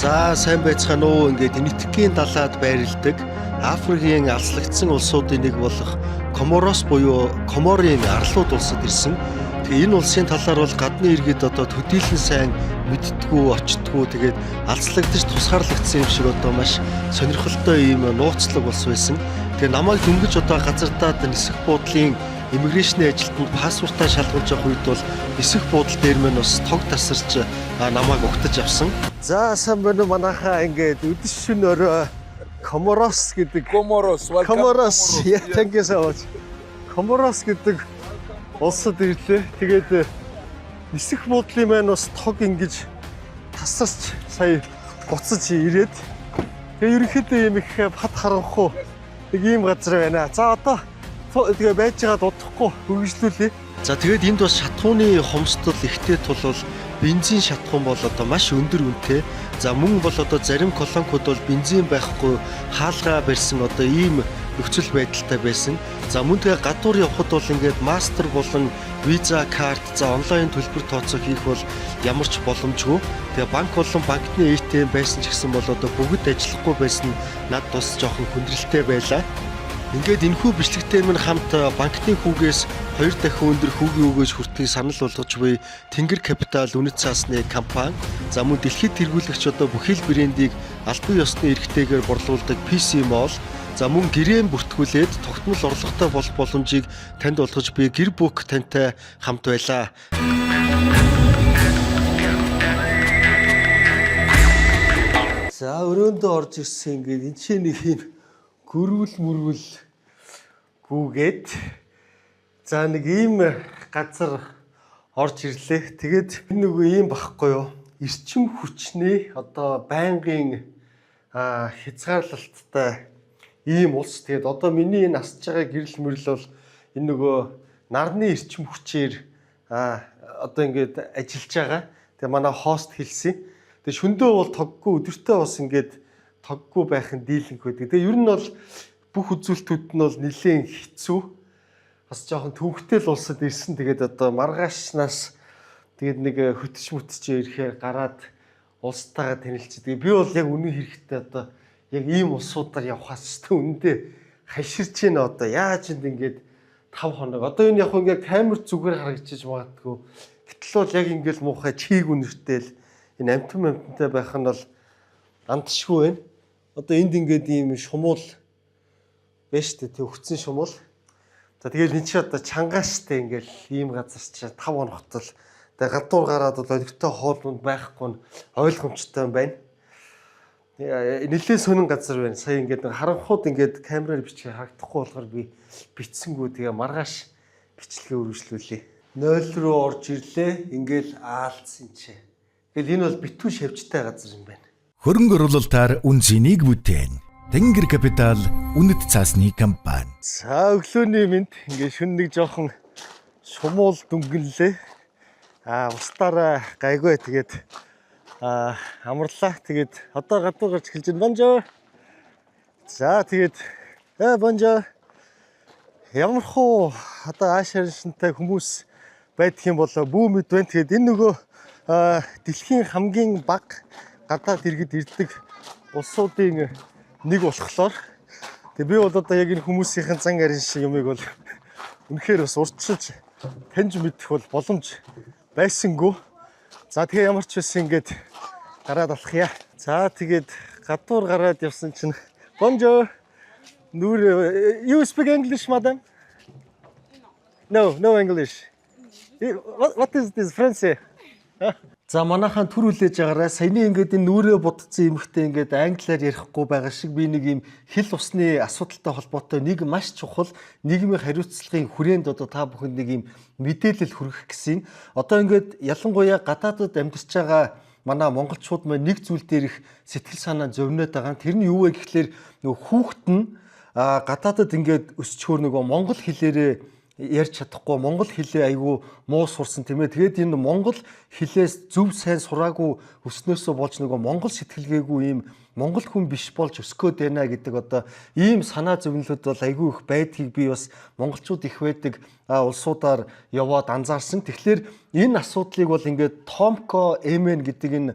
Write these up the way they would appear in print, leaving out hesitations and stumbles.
За, сайн байцгаана уу? Ингээд Энэтхэгийн далайд байрладаг Африкийн алслагдсан улсуудын нэг болох Коморос буюу Коморын арлууд улсад ирсэн. Тэгээ энэ улсын талаар бол гадны иргэд одоо төдийлөн сайн мэддэггүй, очдоггүй, тэгээд алслагдаж тусгаарлагдсан юм шиг одоо маш сонирхолтой ийм нууцлаг улс байсан. Тэгээ намайг дөнгөж одоо газардаад нисэх буудлын immigration ы ажилтнанд паспортаа шалгуулж явах үед бол нисэх буудал дээр мань бас тог тасарч намайг угтаж авсан. За, сайн байна уу, манайхаа? Ингээд үдэш шөнө орой Коморос гэдэг Comoros, welcome. Коморос. Comoros. Yeah, thank you so much. Коморос гэдэг улсад ирлээ. Тэгээд нисэх буудлын маань бас тог ингэж тасарч сая буцаж ирээд, тэгээ ерөнхийдөө ийм их хад харанхуй нэг ийм газар байна. За, одоо тэгээ байж байгаад удахгүй үргэлжлүүлье. За, тэгээд энд бас шатахууны хомсдол ихтэй тул бол бензин шатахуун бол одоо маш өндөр үнэтэй. За, мөн бол одоо зарим колонкууд бол бензин байхгүй хаалгаа барьсан одоо ийм нөхцөл байдалтай байсан. За, мөн тэгээ гадуур явхад бол ингээд Master болон Visa карт, за, онлайн төлбөр тооцоо хийх бол ямар ч боломжгүй. Тэгээ банк болон банкны ATM байсан ч гэсэн бол одоо бүгд ажиллахгүй байсан нь над бас жоохон хүндрэлтэй байлаа. Ингээд энэхүү бичлэгтэй минь хамт банкны хүүгээс хоёр дахин өндөр хүүгийн өгөөж хүртгийг санал болгож буй Тэнгэр Капитал үнэт цаасны компани, за, мөн дэлхийд тэргүүлэгч одоо бүхий л брендийг албан ёсны эрхтэйгээр борлуулдаг PC Mall, за, мөн гэрээн бүртгүүлээд тогтмол орлоготой болох боломжийг танд олгож буй Гэр Бүк тантай хамт байлаа. За, өрөөндөө орж ирсэн, ингээд энэ ч нэг юм гөрүүл мөргөл гүгээд, за, нэг ийм газар орж ирлээ. Тэгээд энэ нөгөө ийм багхгүй юу? Эрчим хүчний одоо байнгын хязгаарлалттай ийм улс. Тэгээд одоо миний энэ асж байгаа гэрэл мөрөл бол энэ нөгөө нарны эрчим хүчээр одоо ингээд ажиллаж байгаа. Тэгээ манай host хэлсэн. Тэгээ шөндөө бол тоггүй, өдөртөө бас ингээд тоггүй байх нь дийлэнх байдаг. Тэгээ ер нь бол бүх үзүүлэлтүүд нь бол нэлээд хэцүү. Бас жоохон төвөгтэй л улсад ирсэн. Тэгээд одоо маргаашнаас тэгээд нэг хөтөч мөтөч ирэхээр гараад улстайгаа танилцдаг. Би бол яг үнэн хэрэгтээ одоо яг ийм улсуудаар явхаас ч үнэндээ хаширч байна одоо. Яаж энд ингээд 5 хоног. Одоо энэ яг ингээд камер зүгээр харагдчих магадгүй. Гэтэл бол яг ингээд муухай чийг үнэртэй л энэ амтан амтантай байх нь бол андшгүй байна. Одоо энд ингээд ийм шумуул байна шүү дээ. Тэг өгцөн шумуул. За, тэгэл энэ чи одоо чангааштай ингээл ийм газар чи 5 хоногт л тэгээ гадуур гараад бол олигтой хоол унд байхгүй нь ойлгомжтой юм байна. Нэлээд сонин газар байна. Сая ингээд нэг харанхууд ингээд камераар бичлэг харагдахгүй болохоор би бичсэнгүү, тэгээ маргааш бичлэгээ үргэлжлүүлье. 0 руу орж ирлээ. Ингээл аалцсан чи. Тэгэл энэ бол битүү шавжтай газар юм байна. Хөрөнгө оруулалтаар үнэ цэнийг бүтээн. Тэнгэр Капитал үнэт цаасны компани. За, өглөөний мэнд. Ингээд шөнө нэг жоохон шумуул дүнгэнлээ. Бусдаараа гайгүй, тэгээд амарлаа. Тэгээд одоо гадуур гарч эхэлж байна. Bonjour. За, тэгээд bonjour. Ямар хуу одоо ааш харшинтай хүмүүс байдг юм бол бүү мэд байна. Тэгээд энэ нөгөө дэлхийн хамгийн бага гадаад иргэд ирдэг улсуудын нэг болохоор тэгээ би бол одоо яг энэ хүмүүсийн зан арин шиг юмыг бол үнэхээр бас урьдчилж таньж мэдэх бол боломж байсангүй. За, тэгээ ямар ч байсан ингээд гараад алхъя. За, тэгээд гадуур гараад явсан чинь bonjour. Нүр, you speak English, madam? No, no English. What is this, French? За, манайхан, түр хүлээж байгаарай. Саяны ингээд энэ нүрээ будцсан эмэгтэй ингээд англиар ярихгүй байгаа шиг би нэг юм хэл усны асуудалтай холбоотой нэг маш чухал нийгмийн хариуцлагын хүрээнд одоо та бүхэнд нэг юм мэдээлэл хүргэх гэсэн. Одоо ингээд ялангуяа гадаадад амьдарч байгаа манай монголчууд маань нэг зүйл дээр их сэтгэл санаа зовноод байгаа. Тэр нь юу вэ гэхлээр нөгөө хүүхэд нь гадаадад ингээд өсчхөөр нөгөө монгол хэлээрээ ярьж чадахгүй, монгол хэлээ айгүй муу сурсан, тийм ээ. Тэгээд энэ монгол хэлээс зөв сайн сураагүй өснөөсөө болж нөгөө монгол сэтгэлгээгүй ийм монгол хүн биш болж өсгөөд байна гэдэг одоо ийм санаа зовнилууд бол айгүй их байдгийг би бас монголчууд их байдаг улсуудаар яваад анзаарсан. Тэгэхээр энэ асуудлыг бол ингээд Tomco MN гэдэг энэ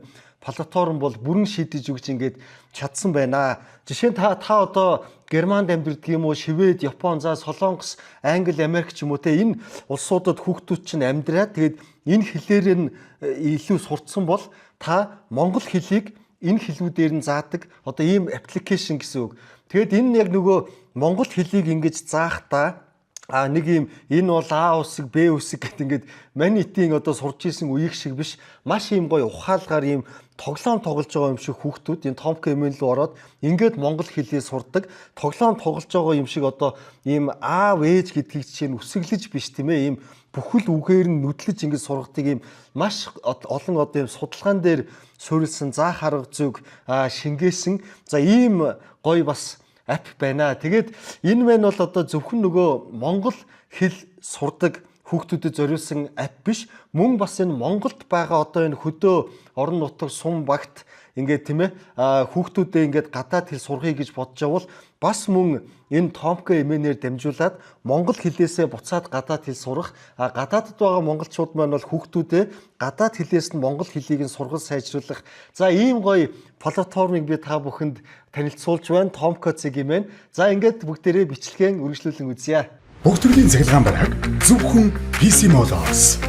платформ бол бүрэн шийдэж өгч ингээд чадсан байна. Жишээ нь та одоо Германд амьдардаг юм уу, Швед, Япон, за Солонгос, Англи, Америк ч юм уу те, энэ улсуудад хүүхдүүд чинь амьдраад, тэгээд энэ хэлээр нь илүү сурцсан бол та монгол хэлийг энэ хэлүүдээр нь заадаг одоо ийм application гэсэн үг. Тэгээд энэ яг нөгөө монгол хэлийг ингэж заахтаа нэг юм энэ бол А үсэг, Б үсэг гэт ингээд манитийн одоо сурж исэн үеиг шиг биш, маш ийм гоё ухаалгаар ийм тоглоом тоглож байгаа юм шиг хүүхдүүд энэ Tomka MN рүү ороод ингээд монгол хэлийг сурдаг. Тоглоом тоглож байгаа юм шиг одоо ийм аав ээж гэдгийг жишээ нь үсэглэж биш, тийм ээ, ийм бүхэл үгээр нь нүдлэж ингээд сургадаг ийм маш олон одоо ийм судалгаан дээр суурилсан заах арга зүйг шингээсэн, за, ийм гоё бас app байна. Тэгээд энэ мэн бол одоо зөвхөн нөгөө монгол хэл сурдаг хүүхдүүдэд зориулсан app биш. Мөн бас энэ Монголд байгаа одоо энэ хөдөө орон нутаг, сум багт ингээд, тийм ээ, хүүхдүүдээ ингээд гадаад хэл сурахыг гэж бодож явбал бас мөн энэ Tomka MN-ээр дамжуулаад монгол хэлээсээ буцаад гадаад хэл сурах, гадаадд байгаа монголчууд маань бол хүүхдүүдээ гадаад хэлээс нь монгол хэлийг нь сургал сайжруулах, за, ийм гоё платформыг би та бүхэнд танилцуулж байна. Tomka цэг юм байна. За, ингээд бүгдээрээ бичлэгээ үргэлжлүүлэн үзье. Бүх төрлийн цахилгаан барааг зөвхөн PC Mall-оос.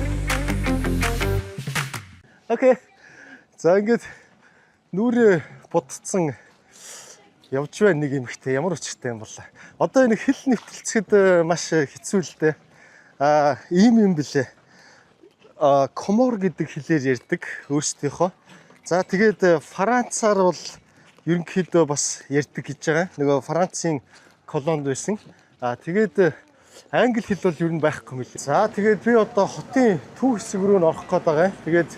Okay. За, ингээд нүрээ будцсан явж байна нэг эмэгтэй, ямар учиртай юм болоо. Одоо энэ хэл нэвтрэлцэхэд маш хэцүү л дээ. Ийм юм блэ. Комор гэдэг хэлээр ярьдаг өөрсдийнхөө. За, тэгээд Францаар бол ерөнхийдөө бас ярьдаг гэж байгаа. Нөгөө Францын колонд байсан. Тэгээд англи хэл бол ер нь байхгүй юм лээ. За, тэгээд би одоо хотын төв хэсэг рүү н орох гээд байгаа юм. Тэгээд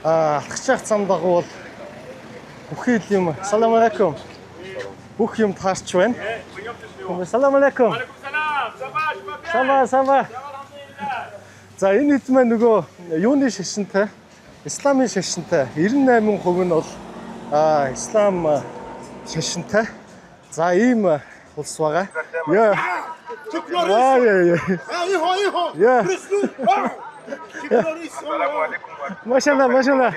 алхаж явах зам дагуу бол бүхий л юм. Салам алейкум. Бүх юм таарч байна. Салам алейкум. Ça va, ça va. За, энэ хэд маань нөгөө юуны шашинтай, исламын шашинтай, 98% нь бол ислам шашинтай. За, ийм улс байгаа. Яа. Аа, яа. Яа. Машалла, машалла.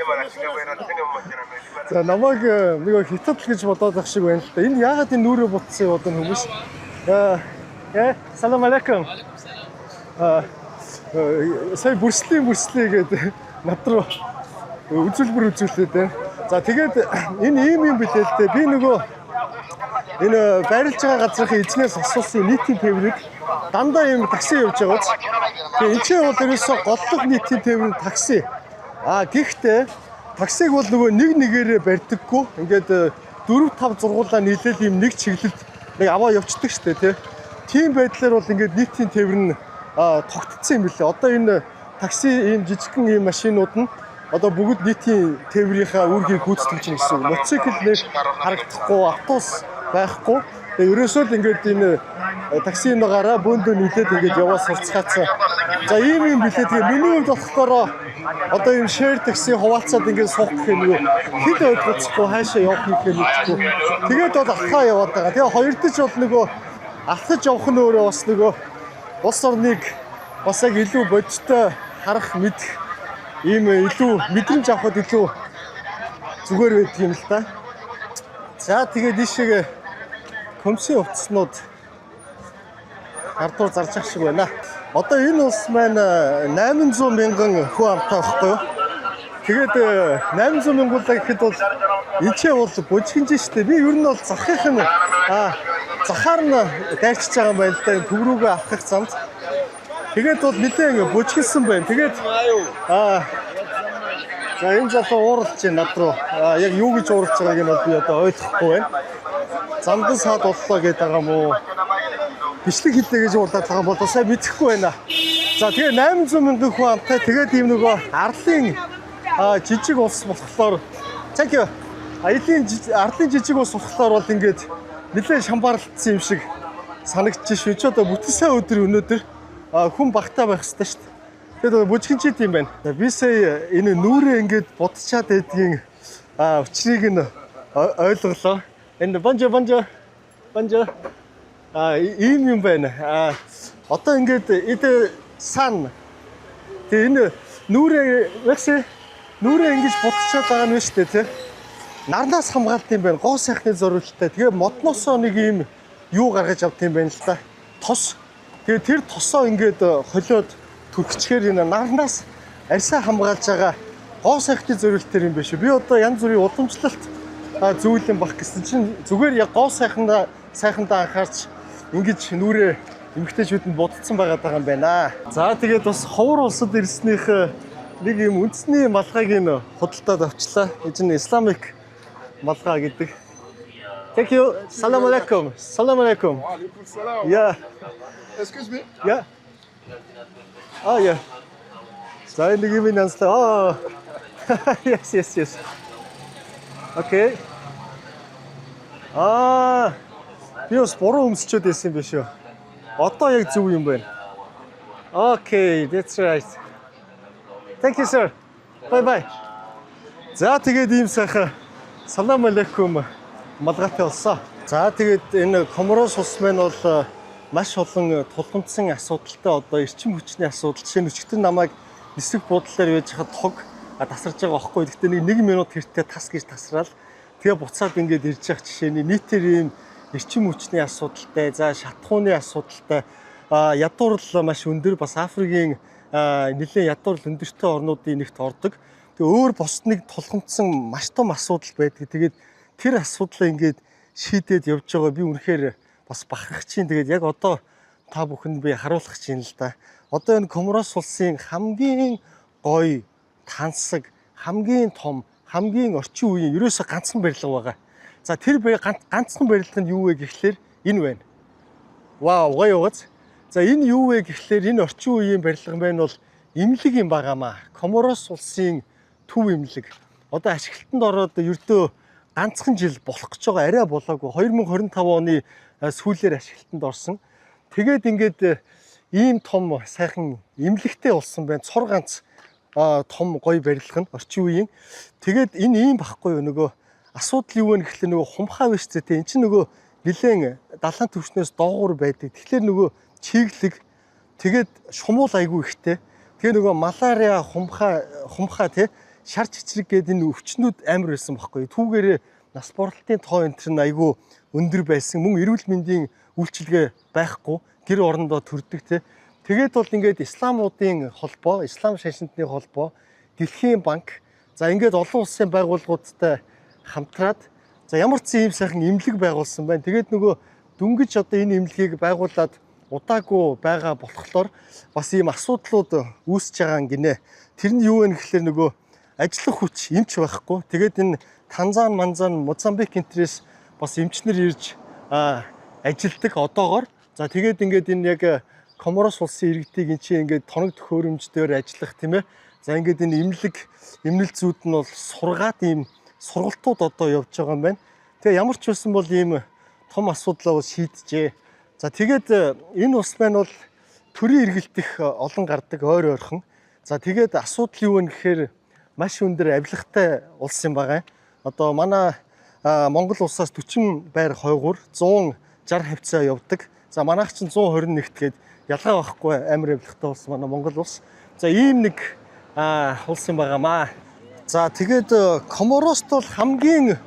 За, намайг нөгөө хятад л гэж бодоод ах шиг байна л да. Энэ яагаад энэ нүрээ будсан юм одоо хүмүүс? Яа, салам алейкум. Сая бүрслийн бүрслээ гэдэг над руу үзүүлбэр үзүүлээд байна. За, тэгээд энэ ийм юм билээ л дээ. Би нөгөө энэ байрлаж байгаа газрын эзнээс асуусан, нийтийн тээврийг дандаа ийм такси явж байгаа биз. Тэгээ энэ чинь бол ерөөсөө голлох нийтийн тээвэр нь такси. Гэхдээ таксиг бол нөгөө нэг нэгээрээ барьдаггүй. Ингээд 4 5 зургуулаа нийлээл ийм нэг чиглэлд нэг аваа явцдаг штэ, тий. Тийм байдлаар бол ингээд нийтийн тээвэр нь тогтцсон юм билээ. Одоо энэ такси, ийм жижигхэн ийм машинууд нь одоо бүгд нийтийн тээврийнхаа үүргийг гүйцэтгэж байна гэсэн үг. Мотоцикл нэр харагдахгүй, автобус байхгүй. Тэгээ ерөөсөө л ингээд энэ такси нагаараа бөөндөө нийлээд ингээд яваа сурцгаацсан. За, ийм юм билээ. Тэгээ миний хувьд болохоор одоо ийм share такси хуваалцаад ингээд суух гэх юм юу, хэд ойлгоцохгүй, хаашаа явах хийхээ мэдэхгүй. Тэгээд бол алхаа яваад байгаа. Тэгээ хоёрдож бол нөгөө алхаж явах нь өөрөө бас нөгөө улс орныг бас яг илүү бодиттой харах, мэдэх, ийм илүү мэдрэмж авахд илүү зүгээр байдаг юм л да. За, тэгээд ийшээгээ көмсийн хувцаснууд гардуур зарж ах шиг байна. Одоо энэ улс маань 800 мянган хүн амтай байхгүй юу? Тэгээд 800 мянгуулаа гэхэд бол энэ ч бол бужигнж штэ. Би ер нь бол захынх нь захаар нь дайрчиж байгаа юм байна л да. Энэ төв рүүгээ алхах замд. Тэгээд бол нэлээд бужигнсан байна. Тэгээд за, энэ залуу ууралж байна над руу. Яг юу гэж ууралж байгааг нь бол би одоо ойлгохгүй байна. Замдан саад боллоо гэдэг байгаа юм уу? Бичлэг хийлээ гэж уурлаад байгаа юм бол сайн мэдэхгүй байна. За, тэгээ 800 мянган хүн амтай, тэгээд ийм нөгөө арлын жижиг улс болохоор, thank you. Аялын арлын жижиг улс болохоор бол ингээд нэлээд шамбарлцсан юм шиг санагдчих шүү. Чи одоо бүтэн сайн өдөр өнөөдөр хүн багтаа байх хэрэгтэй шүү дээ. Тэгээд бүжгэнчид юм байна. За, би сая энэ нүрээ ингээд будчаад байдгийн учрыг нь ойлголоо. Энэ bonjour, bonjour, bonjour, ийм юм байна. Одоо ингээд эд сан. Тэгээ энэ нүрээ, merci. Нүрээ ингэж будчихаад байгаа нь шүү дээ, тий. Нарнаас хамгаалт юм байна. Гоо сайхны зориулттай. Тэгээ модносоо нэг юм юу гаргаж авт юм байна л да. Тос. Тэгээ тэр тосоо ингээд холиод түрхчихээр энэ нарнаас арьсаа хамгаалж байгаа гоо сайхны зориулттай юм биш үү? Би одоо янз бүрийн уламжлалт зүйл юм бах гэсэн чинь зүгээр яг гоо сайхандаа анхаарч ингэж нүрээ эмэгтэйчүүд нь будцсан байгаа даа юм байна. За, тэгээд бас ховор улсад ирснийх нэг юм үндэсний малгайг нь худалдаад авчлаа. Энэ чинь Islamic малгай гэдэг. Thank you. Salam alaikum. Salam alaikum. Alaikum salam. Yeah. Excuse me. Yeah. Ah, yeah. За, энэ нэг юм янзлаа. Аа. Yes. Okay. Аа. Би бас буруу өмсчөөд байсан юм биш үү? Одоо яг зөв юм байна. Okay, that's right. Thank you, sir. Bye bye. За, тэгээд ийм сайхан салам алейкум малгайтай болсон. За, тэгээд энэ Коморос улс маань бол маш олон тулгамдсан асуудалтай, одоо эрчим хүчний асуудал. Жишээ нь өчигдөр намайг нисэх буудлаар байж хаад тог тасарж байгаа байхгүй. Гэхдээ нэг минут хэртээ тас гэж тасраал. Тэгээ буцаад ингээд ирж явах жишээний нийтээр ийм эрчим хүчний асуудалтай, за шатахууны асуудалтай, ядуурл маш өндөр, бас Африкийн нэлээд ядуурл өндөртэй орнуудын нэгт ордог. Тэгээ өөр бусд нэг тулгамдсан маш том асуудал байдаг. Тэгээд тэр асуудлаа ингээд шийдээд явж байгаа, би үнэхээр бас бахархаж чинь. Тэгээд яг одоо та бүхэнд би харуулах чинь л да. Одоо энэ Коморос улсын хамгийн гоё тансаг, хамгийн том, хамгийн орчин үеийн ерөөсө ганцхан барилга байгаа. За, тэр ганцхан барилга нь юу вэ гэхлээр энэ байна. Вау, гоё угаз. За, энэ юу вэ гэхлээр энэ орчин үеийн барилга маань бол эмнэлэг юм байгаамаа. Коморос улсын төв эмнэлэг. Одоо ашиглалтанд ороод ердөө ганцхан жил болох гэж байгаа, арай болоогүй. 2025 оны сүүлээр ашиглалтанд орсон. Тэгээд ингээд ийм том сайхан эмнэлэгтэй болсон байна. Цор ганц том гоё барилга нь орчин үеийн. Тэгээд энэ ийм багхгүй юу, нөгөө асуудал юу вэ гэхлээр нөгөө хумхаа биш зэ, тэ. Эн чинь нөгөө нилээн далайн түвшнээс доогуур байдаг. Тэгэхээр нөгөө чиглэг, тэгээд шумуул айгүй ихтэй. Тэгээ нөгөө малария, хумхаа тий, шар чичрэг гэдэг энэ өвчнүүд амар байсан байхгүй. Түүгээрээ нас баралтын тоо энэ төр нь айгүй өндөр байсан. Мөн эрүүл мэндийн үйлчилгээ байхгүй. Гэр орондоо төрдөг тий. Тэгээд бол ингээд исламуудын холбоо, ислам шашинтны холбоо, Дэлхийн банк, за ингээд олон улсын байгууллагуудтай хамтраад, за ямар ч ийм сайхан эмнэлэг байгуулсан байна. Тэгээд нөгөө дөнгөж одоо энэ эмнэлгийг байгуулад удаагүй байгаа болохоор бас ийм асуудлууд үүсэж байгаа юм гинэ. Тэр нь юу вэ гэхлээр нөгөө ажиллах хүч, эмч байхгүй. Тэгээд энэ Танзан, Манзан, Мозамбик энтрээс бас эмчнэр ирж ажилдаг одоогор. За, тэгээд ингээд энэ яг Коморос улсын иргэдийг энэ чинь ингээд тоног төхөөрөмж дээр ажиллах, тийм ээ. За, ингээд энэ эмнэлэг, эмнэл зүйд нь бол сургаад ийм сургалтууд одоо явж байгаа юм байна. Тэгээ ямар ч байсан бол ийм том асуудлаа бол шийджээ. За, тэгээд энэ улс маань бол төрийн эргэлт их олон гардаг, ойр ойрхон. За, тэгээд асуудал юу вэ гэхээр маш өндөр авилгатай улс юм байгаа. Одоо манай Монгол улсаас 40 байр хойгуур 160 хавьцаа явдаг. За, манайх чинь 121-т гээд ялгаа байхгүй, амар авилгатай улс манай Монгол улс. За, ийм нэг улс юм байгаамаа. За, тэгээд Коморост бол хамгийн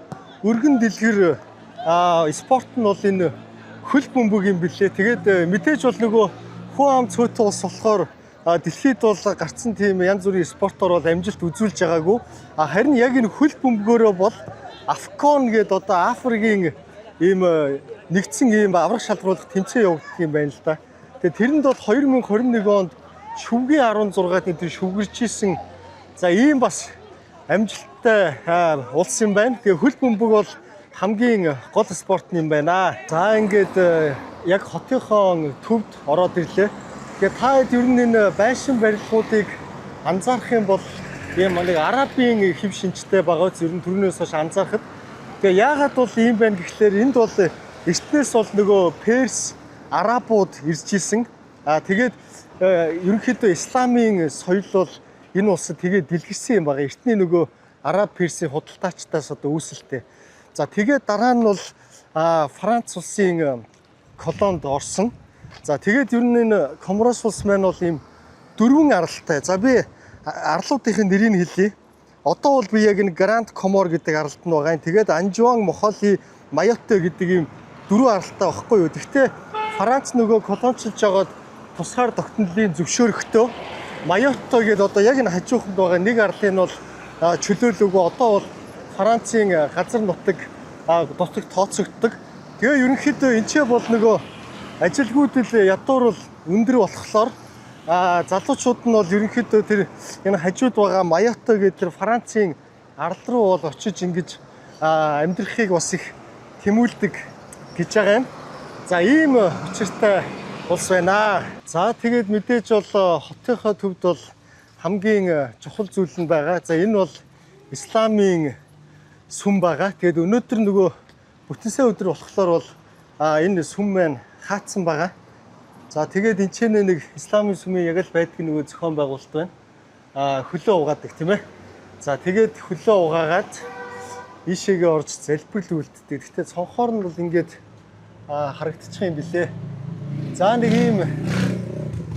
өргөн дэлгэр спорт нь бол энэ хөл бөмбөг юм билээ. Тэгээд мэдээж бол нөгөө хүн ам цөөтэй улс болохоор дэлхийд бол гарцсан тийм янз бүрийн спортоор бол амжилт үзүүлж байгаагүй. Харин яг энэ хөл бөмбөгөөрөө бол AFCON гэдэг одоо Африкийн ийм нэгдсэн ийм аврах шалгаруулах тэмцээн явагддаг юм байна л да. Тэгээ тэрэнд бол 2021 онд шүвгийн 16-д энэ шүвгэрч исэн. За, ийм бас амжилттай улс юм байна. Тэгээ хөл бөмбөг бол хамгийн гол спорт юм байна. За, ингээд яг хотынхоо төвд ороод ирлээ. Тэгээ та хэд ер нь энэ байшин барилгуудыг анзаарах юм бол ийм нэг арабын хэв шинжтэй байгаа биз, ер нь түрүүнээс хойш анзаархад. Тэгээ яагаад бол ийм байна гэхлээр энд бол эртнээс бол нөгөө Перс, арабууд ирж исэн. Аа, тэгээд ерөнхийдөө исламын соёл бол энэ улсад тэгээд дэлгэрсэн юм байгаа. Эртний нөгөө араб, персийн худалдаачдаас одоо үүсэлтэй. За, тэгээд дараа нь бол Франц улсын колонд орсон. За, тэгээд ер нь энэ Коморос улс маань бол ийм дөрвөн аралтай. За, би арлуудын нэрийг хэлье. Одоо бол би яг энэ Гранд Комор гэдэг аралд нь байгаа юм. Тэгээд Анжуан, Мохоли, Майотте гэдэг ийм дөрвөн аралтай байхгүй юу. Гэхдээ Франц нөгөө колончилж жагаад тусгаар тогтнолын зөвшөөрөхдөө Майотто гэдэг одоо яг энэ хажууханд байгаа нэг арлын бол чөлөөлөөгүй, одоо бол Францын газар нутаг нутаг тооцогддог. Тэгээ ерөнхийдөө энэ ч бол нөгөө ажилгүйдэл, ядуурл өндөр болохоор залуучууд нь бол ерөнхийдөө тэр энэ хажууд байгаа Майотто гэдэг тэр Францын арал руу бол очиж ингэж амьдрахыг бас их тэмүүлдэг гэж байгаа юм. За, ийм учиртай улс байна. За, тэгээд мэдээж бол хотынхоо төвд бол хамгийн чухал зүйл нь байгаа. За, энэ бол исламын сүм байгаа. Тэгээд өнөөдөр нөгөө бүтэн сайн өдөр болохоор бол энэ сүм маань хаацсан байгаа. За, тэгээд энэ ч нэг исламын сүмийн яг л байдаг нөгөө зохион байгуулалт байна. Хөлөө угаадаг, тийм ээ. За, тэгээд хөлөө угаагаад ийшээгээ орж залбирал үйлддэг. Гэхдээ цонхоор нь бол ингээд харагдчих юм билээ. За, нэг ийм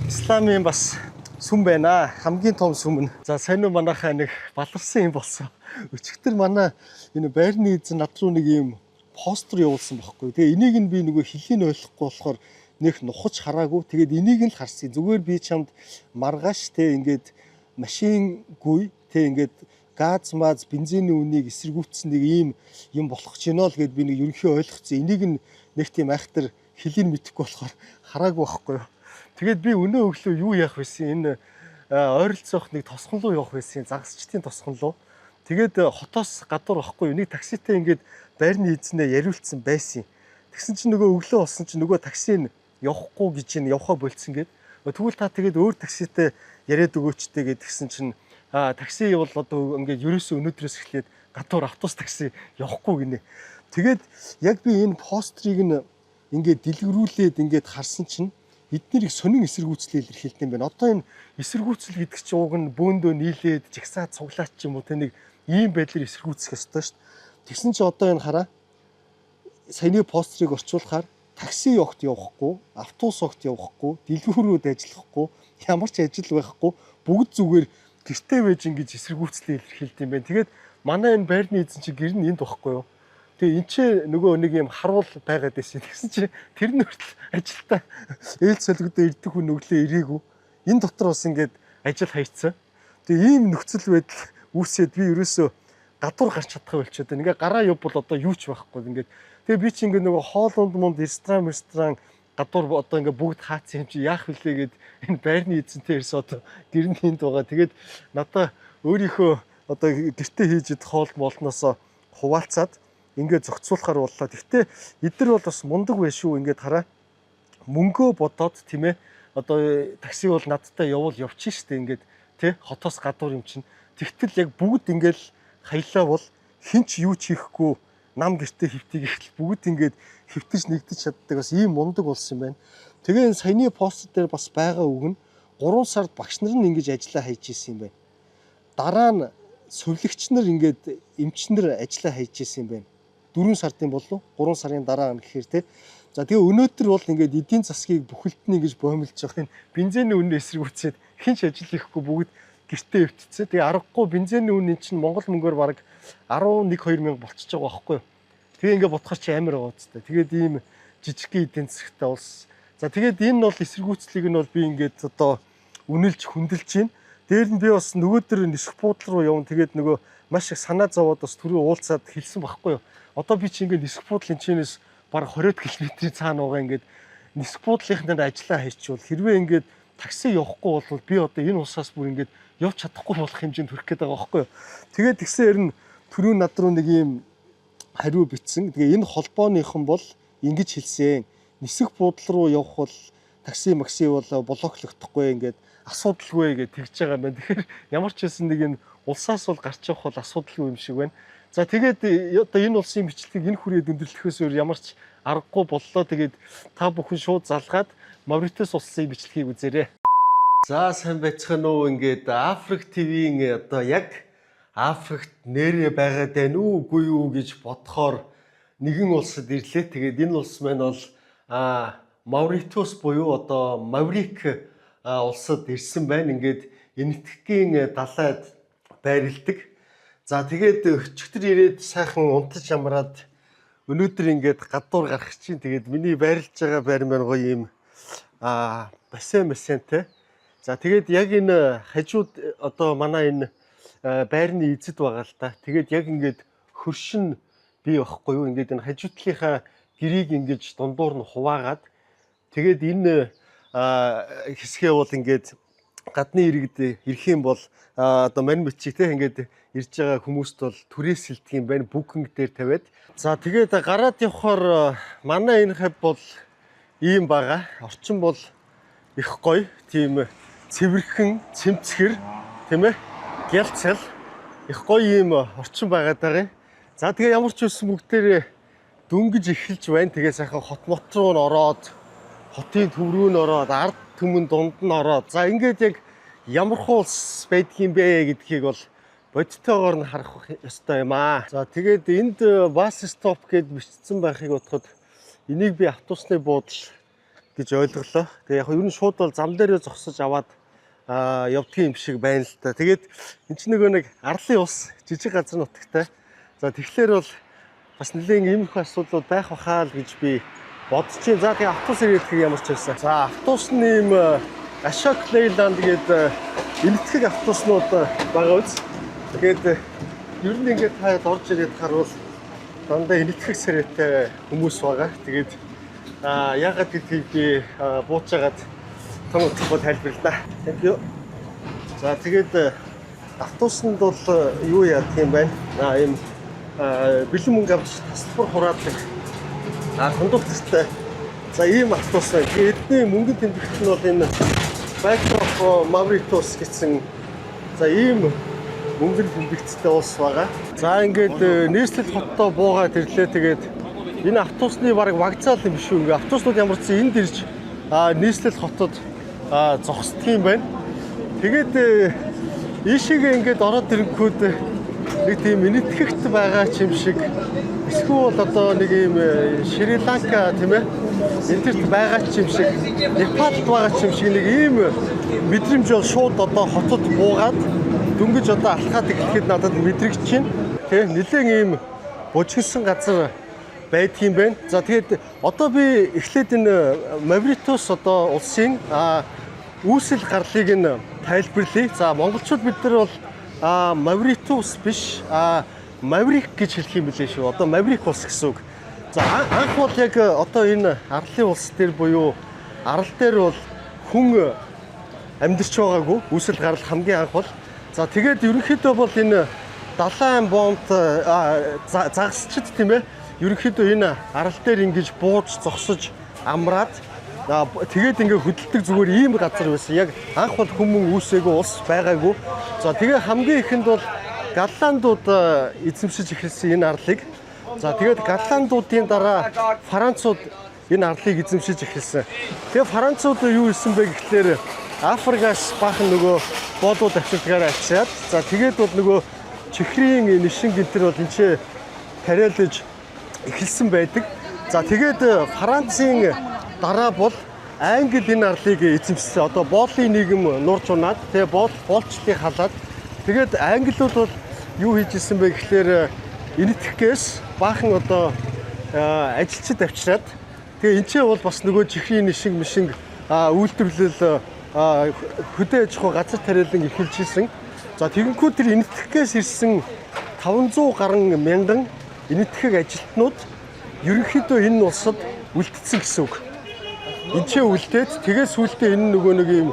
исламын бас сүм байна. Хамгийн том сүм нь. За, сайн уу, манайхаа, нэг баларсан юм болсон. Өчигдөр манай энэ байрны эзэн над руу нэг ийм постэр явуулсан байхгүй. Тэгээ энийг нь би нөгөө хэлийг нь ойлгохгүй болохоор нэх нухаж хараагүй. Тэгээд энийг нь л харсан. Зүгээр би чамд маргааш те ингээд машингүй те ингээд газ маз бензиний үнийг эсэргүүцсэн нэг ийм юм болох гэж байна л гэд би нэг ерөнхий ойлгоцсон. Энийг нь нэг тийм айхтар хэлийг мэдэхгүй болохоор хараагүй байхгүй юу. Тэгээд би өнөө өглөө юу яах вэ? Энэ ойролцоох нэг тосгон руу явах байсан. Загасчдын тосгон руу. Тэгээд хотоос гадуур байхгүй юу. Нэг такситай ингээд байрны эзнээ яриулсан байсан. Тэгсэн чинь нөгөө өглөө болсон чинь нөгөө такси нь явахгүй гэж нь явхаа болцсон гээд. Тэгвэл та тэгээд өөр такситай яриад өгөөчтэй гэд тэгсэн чинь такси бол одоо ингээд ерөөсөө өнөөдрөөс эхлээд гадуур автобус такси явахгүй гинэ. Тэгээд яг би энэ постерыг нь ингээд дэлгэрүүлээд ингээд харсан чинь эдгээр их сонин эсэргүүцлээ илэрхийлдэг юм байна. Одоо энэ эсэргүүцэл гэдэг чинь уг нь бөөндөө нийлээд жагсаад цуглаач ч юм уу, тэ, нэг ийм байдлаар эсэргүүцэх ёстой шүү дээ. Тэгсэн чинь одоо энэ хараа, саяны постерыг орчуулахаар такси огт явахгүй, автобус огт явахгүй, дэлгүүрүүд ажиллахгүй, ямар ч ажил байхгүй, бүгд зүгээр гэртээ байж ингэж эсэргүүцлээ илэрхийлдэг юм байна. Тэгээд манай энэ байрны эзэн чинь гэр нь энд байхгүй юу? Тэгээ эн чи нөгөө нэг юм харуул байгаад байсан. Тэгсэн чи тэр нь хүртэл ажилдаа ээл солигдоо ирдэг хүн өглөө ирээгүй. Энэ дотор бас ингээд ажил хайцсан. Тэгээ ийм нөхцөл байдал үүсээд би ерөөсөө гадуур гарч чадахгүй болчиход байна. Ингээ гараа явбал одоо юу ч байхгүй. Ингээд тэгээ би чи ингээ нөгөө хоолунд мунд ресторан гадуур одоо ингээ бүгд хаацсан юм чи яах вүлээ гэд энэ байрны эзэнтэй ирсэн, одоо гэрний энд байгаа. Тэгээд надаа өөрийнхөө одоо гэртээ хийж идэх хоол молноосоо хуваалцаад ингээ зохицуулахар боллоо. Гэхдээ эдгээр бол бас мундаг байх шүү, ингээд хараа, мөнгөө бодоод, тийм ээ, одоо такси бол надтай явуул явчих штэ, ингээд тий хотоос гадуур юм чинь. Тэгтэл яг бүгд ингээл хаялаа бол хэн ч юу ч хийхгүй нам гэртээ хэвтийг ихтэл бүгд ингээд хэвтэж нэгдэж чаддаг бас ийм мундаг болсон юм байна. Тэгээ энэ саяны пост дээр бас байгаа үг нь 3 сард багш нар нь ингэж ажиллаа хайж исэн юм байна. Дараа нь сувилагч нар, ингээд эмч нар ажиллаа хайж исэн юм байна. 4 сардын болов 3 сарын дараа нь гэхээр те. За, тэгээ өнөөдөр бол ингээд эдийн засгийг бүхэлд нь ингэж боомлж байгаа юм. Бензиний үнэ эсэргүүцээд хэн ч ажил хийхгүй бүгд гэртээ хэвтчихсэн. Тэгээ аргагүй бензиний үнэ чинь Монгол мөнгөөр бараг 11 2 мянга болчихж байгаа байхгүй юу? Тэгээ ингээд бодохоор чи амар байгаа үстэй. Тэгээд ийм жижигхэн эдийн засагтай улс. За, тэгээд энэ бол эсэргүүцлийг нь бол би ингээд одоо үнэлж хүндэлж байна. Дээр нь би бас нөгөөдөр нисэх буудлал руу явна. Тэгээд нөгөө маш их санаа зовоод бас түрүү уулзаад хэлсэн байхгүй юу? Одоо би чи ингээд нисэх буудлын чинээс бараг 20 км-ийн цаана байгаа ингээд нисэх буудлынханд ажиллаа хийчихвэл, хэрвээ ингээд такси явахгүй бол би одоо энэ улсаас бүр ингээд явж чадахгүй болох хэмжээнд хүрэх гээд байгаа байхгүй юу? Тэгээд тэгсэн нь түрүү над руу нэг ийм хариу бичсэн. Тэгээ энэ холбооныхон бол ингэж хэлсэн. Нисэх буудлал руу явах бол такси макси бол блоклогдохгүй, ингээд асуудалгүй гэж тэгж байгаа юм байна. Тэгэхээр ямар ч байсан нэг энэ улсаас бол гарч явах бол асуудалгүй юм шиг байна. За, тэгээд одоо энэ улсын бичлэгийг энэ хүрээд өндөрлөхөөс өөр ямар ч аргагүй боллоо. Тэгээд та бүхэн шууд залгаад Мавритус улсын бичлэгийг үзээрэй. За, сайн байцгаана уу? Ингээд Африк ТV-ийн одоо яг Африкт нэрээ байгаад байна уу, үгүй юу гэж бодохоор нэгэн улсад ирлээ. Тэгээд энэ улс маань бол Мавритус буюу одоо Маврик улсад ирсэн байна. Ингээд Энэтхэгийн далайд байрладаг. За, тэгээд өчигдөр ирээд сайхан унтаж амраад өнөөдөр ингээд гадуур гарах чинь. Тэгээд миний байрлаж байгаа байр маань гоё юм бассейн бассейнтэй. За, тэгээд яг энэ хажууд одоо манай энэ байрны эзэд байгаа л да. Тэгээд яг ингээд хөршин бий байхгүй юу? Ингээд энэ хажуутлынхаа гэрийг ингэж дундуур нь хуваагаад, тэгээд энэ хэсгээ бол ингээд гадны иргэд ирэх юм бол одоо мань бичиг те, ингээд ирж байгаа хүмүүст бол түрээсэлдэг юм байна, booking дээр тавиад. За, тэгээд гараад явхаар манай энэ хавь бол ийм байгаа. Орчин бол их гоё. Тийм цэвэрхэн, цэмцгэр, тийм ээ. Гялцал их гоё ийм орчин байгаад байгаа юм. За, тэгээ ямар ч үсэн бүгдээрээ дөнгөж эхэлж байна. Тэгээ сайхан хот мот руу нь ороод, хотын төв рүү нь ороод, ард түмэн дунд нь ороод, за, ингээд яг ямар хуу улс байдгийм бэ гэдгийг бол бодтойгоор нь харах ёстой юм аа. За, тэгээд энд bus stop гэд бичсэн байхыг бодоход энийг би автобусны буудал гэж ойлголоо. Тэгээ яг ер нь шууд бол зам дээрээ зогсож аваад явдгийн юм шиг байна л та. Тэгээд энэ чинь нөгөө нэг арлын улс, жижиг газар нутагтай. За, тэгэхээр бол бас нэлээд иймэрхүү асуудлууд байх бахаа л гэж би бодож чинь. За, тэгээ автобус ирээдхийг ямар ч байсан. За, автобус нь ийм Ashok Leyland гэдэг энэтхэг автобуснууд байгаа биз. Тэгээд ер нь ингээд таад орж ирээд харуул дандаа энэтхэг царайтай хүмүүс байгаа. Тэгээд яагаад гэдгийг би буучаагаад том утгагүй тайлбарлана. Thank you. За, тэгээд автобусанд бол юу яадаг юм байна? Ийм бэлэн мөнгө авч тасалбар хураадаг кондуктортай. За, ийм автобус байна. Тэгээд эдний мөнгөн тэмдэгт нь бол энэ Bank of Mauritius гэсэн, за, ийм мөнгөн тэмдэгттэй улс байгаа. За, ингээд нийслэл хоттой буугаад ирлээ. Тэгээд энэ автобусны бараг вокзал юм биш үү? Ингээ автобуснууд ямар ч энд ирж нийслэл хотод зогсдог юм байна. Тэгээд ийшээгээ ингээд ороод ирэнгүүт нэг тийм энэтхэгт байгаа ч юм шиг, эсвэл одоо нэг ийм Шри Ланка, тийм ээ, энтерт байгаа ч юм шиг, Непалд байгаа ч юм шиг нэг ийм мэдрэмж бол шууд одоо хотод буугаад дөнгөж одоо алхаад эхлэхэд надад мэдрэгч чинь тий, нэлээд ийм бужигсан газар байдгийм байна. За, тэгээд одоо би эхлээд энэ Мавритус одоо улсын үүсэл гарлыг нь тайлбарлая. За, монголчууд бид нар бол Мавритус биш, Маврик гэж хэлэх юм билээ шүү. Одоо Маврик улс гэсэн үг. За, анх бол яг одоо энэ арлын улс дээр буюу арал дээр бол хүн амьдарч байгаагүй, үүсэл гарал хамгийн анх бол. За, тэгээд ерөнхийдөө бол энэ далайн бомб загасчид, тийм ээ, ерөнхийдөө энэ арал дээр ингэж бууж зогсож амраад тэгээд ингээ хөдөлдөг зүгээр ийм газар байсан. Яг анх бол хүмүүн үүсээгүй, улс байгаагүй. За, тэгээ хамгийн ихэнд бол Голландууд эзэмшиж эхэлсэн энэ арлыг. За, тэгээд Голландуудын дараа Францууд энэ арлыг эзэмшиж эхэлсэн. Тэгээ Францууд юу хийсэн бэ гэхлээр Африкаас баахан нөгөө боолууд авчирдгаараа авчираад, за, тэгээд бол нөгөө чихрийн нишин гэнтэр бол энэ ч тариалж эхэлсэн байдаг. За, тэгээд Францын дараа бол Англи энэ арлыг эзэмшсэн. Одоо боолын нийгэм нурж унаад, тэгээ боол боолчлыг халаад, тэгээд англиуд бол юу хийж исэн бэ гэхлээр энэтхгээс баахан одоо ажилчид авчираад, тэгээ энэ ч бол бас нөгөө чихрийн нишинг мишинг үйлдвэрлэл, хөдөө аж ахуй газар тариалан эхэлж исэн. За, тэгэнгүүт тэр энэтхгээс ирсэн 500 гаруй мянган энэтхэг ажилтнууд ерөнхийдөө энэ улсад үлдсэн гэсэн үг. Энд ч үлдээд, тэгээ сүүлдээ энэ нөгөө нэг юм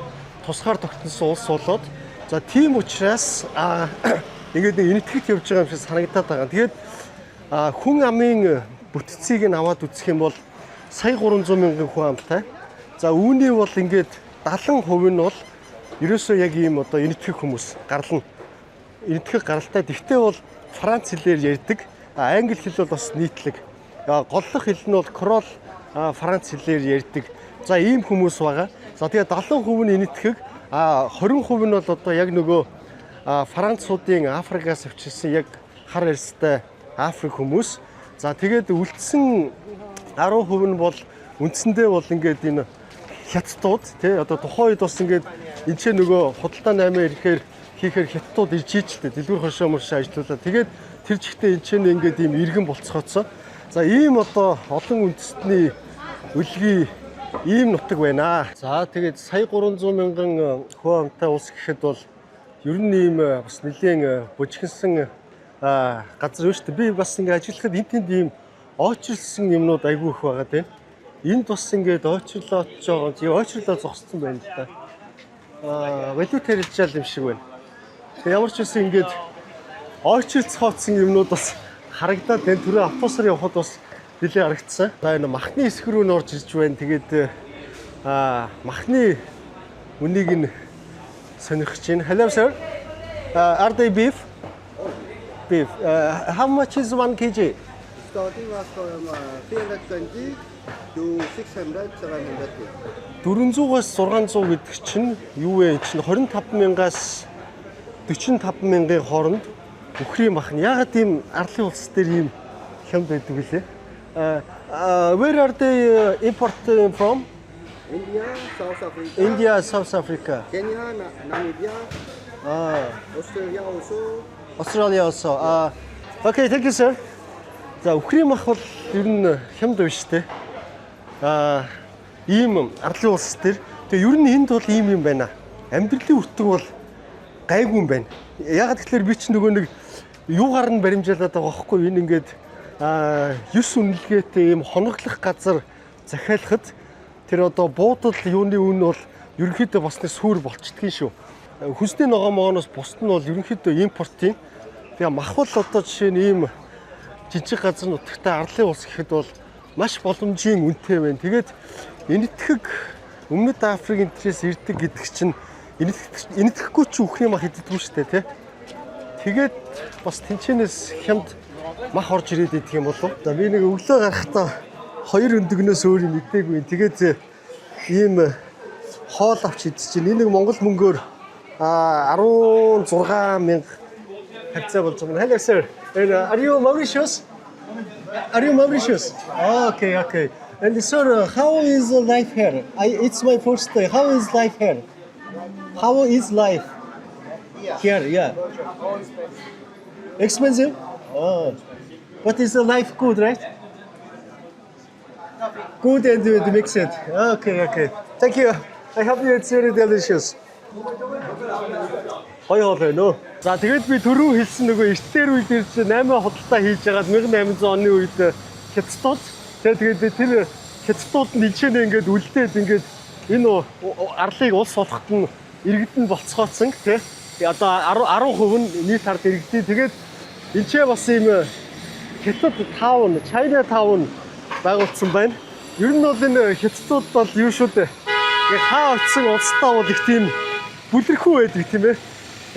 тусгаар тогтносон улс болоод, за, тийм учраас ингээд нэг энэтхэгт явж байгаа юм шиг санагдаад байгаа. Тэгээд хүн амын бүтцийг нь аваад үзэх юм бол сая 300 мянган хүн амтай. За, үүний бол ингээд 70% нь бол ерөөсөө яг ийм одоо энэтхэг хүмүүс гарлна. Энэтхэг гаралтай. Тэгтээ бол франц хэлээр ярьдаг. Англи хэл бол бас нийтлэг. Голлох хэл нь бол креол, франц хэлээр ярьдаг. За, ийм хүмүүс байгаа. За, тэгээ 70% нь энэтхэг, 20% нь бол одоо яг нөгөө Француудын Африкаас авчирсан яг хар арьстай Африк хүмүүс. За, тэгээд үлдсэн 10% нь бол үндсэндээ бол ингээд энэ хятадууд, тий, одоо тухайн үед бас ингээд энэ ч нөгөө худалдаа 8 ирэхээр Хийхээр хятадууд ирж ийчтэй дэлгүүр хошоо мөршөө ажиллуулаа. Тэгээд тэр чигтээ энэ ч ингээд ийм иргэн болцгооцсон. За, ийм одоо олон үндэстний өлгий ийм нутаг байна. За, тэгээд сая 300 мянган хүн амтай улс гэхэд бол ер нь ийм бас нэлээн бужигнасан газар шүү дээ. Би бас ингээд ажиллахад энэ тэнд ийм очерлсон юмнууд айгүй их байгаа тийм. Энд бас ингээд очерлоод байгаа. Зэ очерлоо зогссон байна л да. Валют харилцаал юм шиг байна. Тэгээ ямар ч байсан ингээд очилцоодсон юмнууд бас харагдаад байна. Түрүү автобусаар явхад бас нэлээд харагдсан. За, энэ махны хэсэг рүү н орж ирж байна. Тэгээд махны үнийг нь сонирхож байна. Hello, sir. Are they beef? Beef. How much is 1 kg? Starting was from 320 to 600, 700. 400-аас 600 гэдэг чинь юу вэ? Энэ чинь 25 мянгаас 45 мянган хооронд үхрийн мах нь. Яагаад ийм арлын улс дээр ийм хямд байдаг вүлээ? Where are they import from? India, South Africa, India, South Africa. Kenya, Namibia, Australia also. Australia also. Okay, thank you, sir. За, үхрийн мах бол ер нь хямд байна шүү дээ. Ийм арлын улс дээр тэгээ ер нь энд бол ийм юм байна. Амьдралын өртөг бол гайгүй юм байна. Яагаад гэхээр би ч нөгөө нэг юугаар нь баримжаалаад байгаа байхгүй юу? Энэ ингээд 9 үнэлгээтэй ийм хоноглох газар захиалахад тэр одоо буудал юуны үн бол ерөнхийдөө бас нэг сүүр болчдгийн шүү. Хүнсний ногоо могооноос бусд нь бол ерөнхийдөө импортын. Тэгээ мах бол одоо жишээ нь ийм жижиг газар нутагтай арлын улс гэхэд бол маш боломжийн үнэтэй байна. Тэгээд Энэтхэг, Өмнөд Африк энтрээс ирдэг гэдэг чинь Энэтхэхгүй чи үхрийн мах иддэггүй шүү дээ, тий. Тэгээд бас тэнчэнээс хямд мах орж ирээд идэх юм болов. За, би нэг өглөө гарахдаа хоёр өндөгнөөс өөр юм идээгүй. Тэгээд ийм хоол авч идчихээн. Энэ нэг монгол мөнгөөр 16 мянга харьцаа болж байгаа. Hello, sir. And are you Mauritius? Are you Mauritius? Okay. And sir, how is life here? It's my first day. How is life here? How is life here? Yeah. Expensive? Oh. But is the life good, right? Good and with mix it. Okay. Thank you. I hope you it's very delicious. Гоё хоол байна өө. За, тэгээд би түрүү хэлсэн нөгөө эртээр үед ирж 8 худалдаа хийж байгаад 1800 оны үед хятадууд тэгээд тэр хятадууд нь энэ ингээд үлдээд ингээд энэ арлыг улс болоход нь иргэд нь болцгооцсон тий. Одоо 10 10% нь нийт ард иргэдийн. Тэгээд энэ ч бас ийм хятад town, China town байгуулсан байна. Ер нь бол энэ хятадууд бол юу шүү дээ. Ингээ хаа очисон улстай бол их тийм бүлэрхүү байдаг, тийм ээ.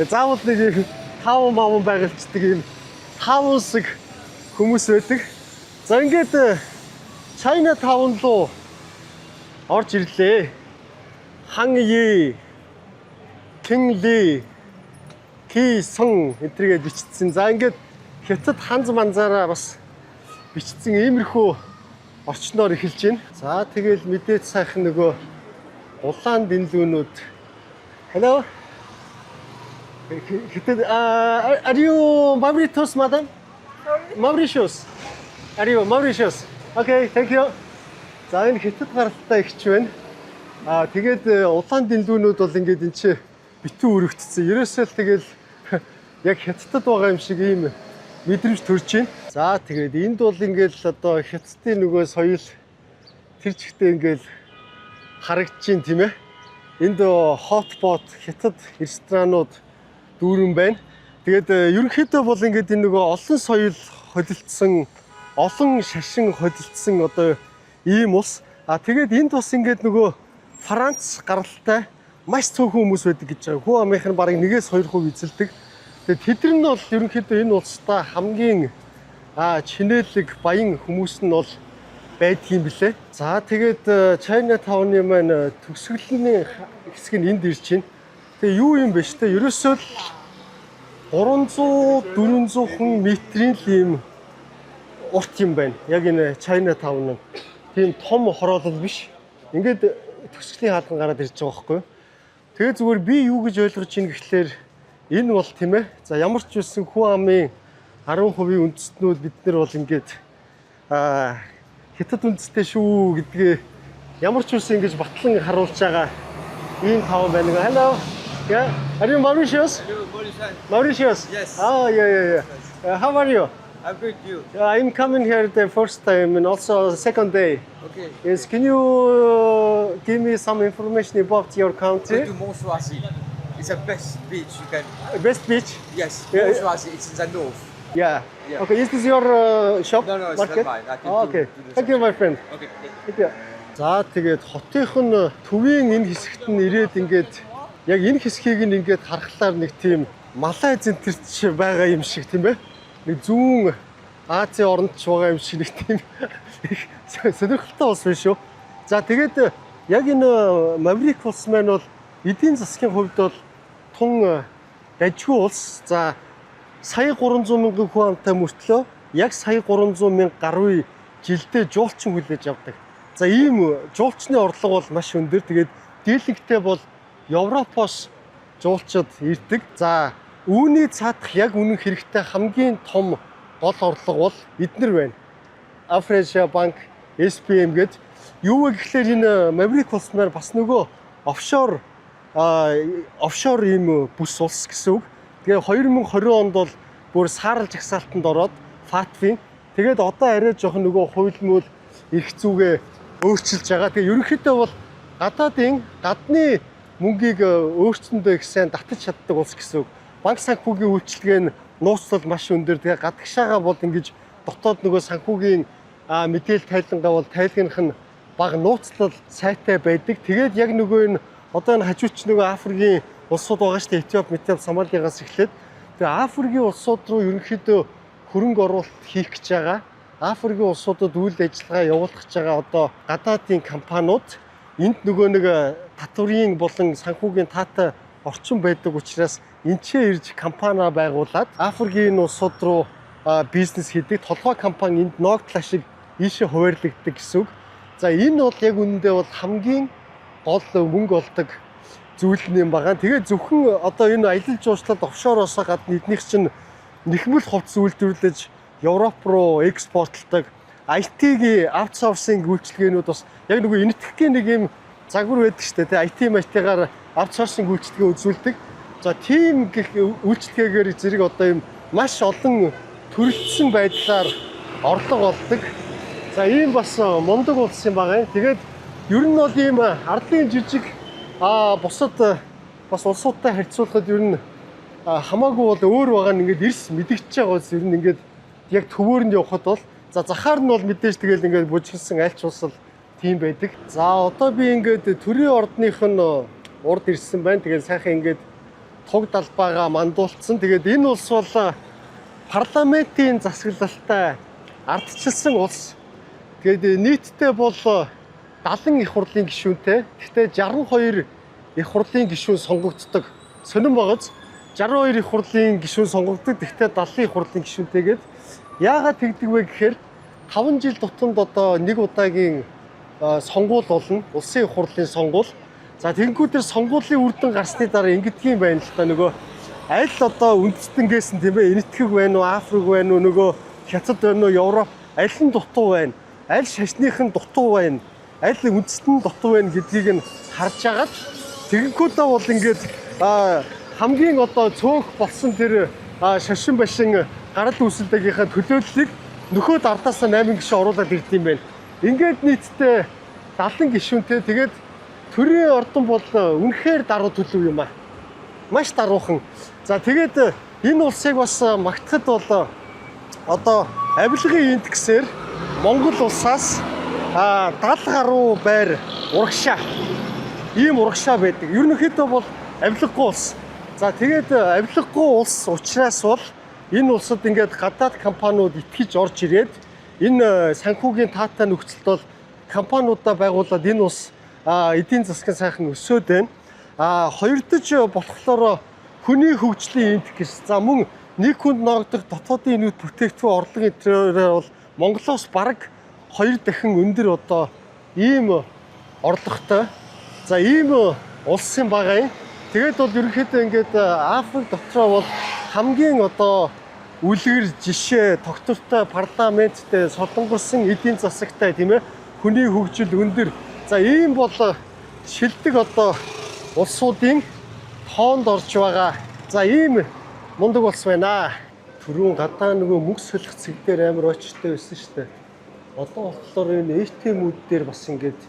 Заавал нэг юм town маун байгуулцдаг юм town саг хүмүүс байдаг. За, ингээд China Town руу орж ирлээ. Хан Yi, King Li, Ки Сон энтергээд бичсэн. За, ингээд хятад ханз манзаараа бас бичсэн иймэрхүү орчноор эхэлж байна. За, тэгэл мэдээж сайхан нөгөө улаан дэнлүүнүүд. Hello. Хятад, are you Mauritius, madam? Mauritius. Are you Mauritius? Okay, thank you. За, энэ хятад гаралтай эгч байна. Тэгээд улаан дэнлүүнүүд бол ингээд энэ чи битүү өргөтсөн. Ерөөсөө л тэгэл яг хятадд байгаа юм шиг ийм мэдрэмж төрж байна. За, тэгээд энд бол ингээд л одоо хятадын нөгөө соёл тэр чигтээ ингээд харагдаж байна, тийм ээ. Энд hot pot хятад ресторанууд дүүрэн байна. Тэгээд ерөнхийдөө бол ингээд энэ нөгөө олон соёл холилдсон, олон шашин холилдсон одоо ийм улс. А тэгээд энд бас ингээд нөгөө Франц гаралтай маш цөөхөн хүмүүс байдаг гэж байгаа. Хүн амынх нь бараг 1-2% эзэлдэг. Тэгээд тэд нар нь бол ерөнхийдөө энэ улсдаа хамгийн чинээлэг баян хүмүүс нь бол байдгийн билээ. За, тэгээд China Town-ы маань төгсгөлийн хэсэг нь энд ирж байна. Тэгээ юу юм бэ штэ? Ерөөсөө л 300 400 метрийн л ийм урт юм байна. Яг энэ China Town нь тийм том хороолол биш. Ингээд төгсгөлийн хаалган гараад ирж байгаа байхгүй юу? Тэгээ зүгээр би юу гэж ойлгож ийн гэхлээр Энэ бол, тийм ээ. За, ямар ч үсэн хүн амын 10% үндэстнүүд бид нар бол ингээд хятад үндэстэй шүү гэдгээ ямар ч үсэн ингэж батлан харуулж байгаа ийм town байна. Hello. Yeah. Are you Mauritius? Mauritius. Yes. Oh, yeah. How are you? I'm good, you? I'm coming here the first time and also second day. Okay. Yes, can you give me some information about your country? Go to Mont Choisy. It's the best beach you can. Best beach? Yes, Yeah, Mont yeah. Choisy. It's in the north. Yeah. Yeah. Okay, is this your shop? No, it's not market? mine. I can Oh, okay. do the Thank you, my friend. Okay. Thank you. За, тэгээд хотынх нь төвийн энэ хэсэгт нь ирээд ингээд яг энэ хэсгийг нь ингээд харахлаар нэг тийм Малай центрч байгаа юм шиг, тийм ээ. Нэг зүүн Азийн оронд ч байгаа юм шиг нэг тийм их сонирхолтой улс биш шүү. За, тэгээд яг энэ Маврик улс маань бол эдийн засгийн хувьд бол тун дажгүй улс. За, сая 300 мянган хүн амтай мөртлөө яг сая 300 мянга гаруй жилдээ жуулчин хүлээж авдаг. За, ийм жуулчны орлого бол маш өндөр. Тэгээд дийлэнхтэй бол Европоос жуулчид ирдэг. За, үүний цаадах яг үнэн хэрэгтэй хамгийн том гол орлого бол эднэр байна. AfrAsia Банк, SBM гээд. Юу вэ гэхлээр энэ Маврик улс маань бас нөгөө офшор ийм бүс улс гэсэн үг. Тэгээ 2020 онд бол бүр саарал жагсаалтанд ороод FATF-ийн, тэгээд одоо арай жоохон нөгөө хууль мөл эрх зүйгээ өөрчилж байгаа. Тэгээ ерөнхийдөө бол гадаадын гадны мөнгийг өөрсөндөө их сайн татаж чаддаг улс гэсэн үг. Банк санхүүгийн үйлчилгээ нь нууцлал маш өндөр. Тэгээ гадагшаага бол ингэж дотоод нөгөө санхүүгийн мэдээлэл тайлангаа бол тайлгнах нь бага, нууцлал сайтай байдаг. Тэгээд яг нөгөө энэ одоо энэ хажууч нөгөө Африкийн улсууд байгаа шүү дээ. Этиоп, Метиоп, Сомалигаас эхлээд тэгээ Африкийн улсууд руу ерөнхийдөө хөрөнгө оруулалт хийх гэж байгаа. Африкийн улсуудад үйл ажиллагаа явуулах гэж байгаа одоо гадаадын компаниуд энд нөгөө нэг татварын болон санхүүгийн таатай орчин байдаг учраас энд ч ирж компани байгуулад Африкийн улсууд руу бизнес хийдэг толгой компани энд ногдол ашиг ийшээ хуваарлагддаг гэсэн үг. За, энэ бол яг үнэндээ бол хамгийн гол мөнгө олдог зүйл нь юм байгаа. Тэгээд зөвхөн одоо энэ аялал жуулчлалд офшороос гадна эднийх чинь нэхмэл хувцас үйлдвэрлэж Европ руу экспортлдог, IT-гийн outsourcing үйлчилгээнүүд бас яг нөгөө Энэтхэгийн нэг юм загвар байдаг шүү дээ. IT IT-гаар outsourcing үйлчилгээ үзүүлдэг. За, тийм гэх үйлчилгээгээр зэрэг одоо юм маш олон төрөлцсөн байдлаар орлого олдог. За, ийм бас мундаг улс юм байгаа. Тэгээд ер нь бол ийм арлын жижиг бусад бас улсуудтай харьцуулахад ер нь хамаагүй бол өөр байгаа нь ингээд эрс мэдэгдэж байгаа улс ер нь ингээд яг төвөөр нь явхад бол, за, захаар нь бол мэдээж тэгэл ингээд бужигнасан альч улс л тийм байдаг. За, одоо би ингээд төрийн ордных нь урд ирсэн байна. Тэгээд сайхан ингээд туг далбайгаа мандуулсан. Тэгээд энэ улс бол парламентын засаглалтай ардчилсан улс. Тэгээд нийтдээ бол 70 их хурлын гишүүнтэй. Гэхдээ 62 их хурлын гишүүн сонгогддог. Сонин байгаз 62 их хурлын гишүүн сонгогддог. Гэхдээ 70 их хурлын гишүүнтэйгээд яагаад тэгдэг вэ гэхээр 5 жил тутамд одоо нэг удаагийн сонгуул болно. Улсын их хурлын сонгуул. За, тэгэнгүүт тэр сонгуулийн үр дүн гарсны дараа ингэдгийм байна л та, нөгөө аль одоо үндэстэнгээсэн, тийм ээ, Энэтхэг байна уу, Африк байна уу, нөгөө Хятад байна уу, Европ аль нь дутуу байна, аль шашных нь дутуу байна, аль үндэстэн дутуу байна гэдгийг нь харж агаад тэгэнгүүтээ бол ингээд хамгийн одоо цөөх болсон тэр шашин башин гарал үүсэлтийнхаа төлөөллийг нөхөд ардаасаа 8 гишүүн оруулаад ирд юм байна. Ингээд нийтдээ 70 гишүүнтэй, тэгээд төрийн ордон бол үнэхээр даруй төлөв юм аа. Маш даруухан. За, тэгээд энэ улсыг бас магтахад бол одоо авилгын индексээр Монгол улсаас 70 гаруй байр урагшаа. Ийм урагшаа байдаг. Ерөнхийдөө бол авилгагүй улс. За, тэгээд авилгагүй улс учраас бол энэ улсад ингээд гадаад компаниуд итгэж орж ирээд энэ санхүүгийн таатай нөхцөлд бол компаниудаа байгуулад энэ улс эдийн засгийн сайхан өсөөд байна. Хоёрдож болохоор хүний хөгжлийн индекс. За, мөн нэг хүнд ноогдох дотоодын нийт бүтээгдэхүүн орлогын төрөөр бол Монголоос бараг хоёр дахин өндөр одоо ийм орлоготой. За, ийм улс юм байгаа юм. Тэгээд бол ерөнхийдөө ингээд Африк дотроо бол хамгийн одоо үлгэр жишээ, тогтвортой парламенттэй, солонгорсон эдийн засагтай, тийм ээ, хүний хөгжил өндөр. За, ийм бол шилдэг одоо улсуудын тоонд орж байгаа. За, ийм мундаг улс байна. Түрүүн гадаа нөгөө мөнгө солих цэг дээр амар очтой байсан шүү дээ. Одоо болохоор энэ ATM-үүд дээр бас ингээд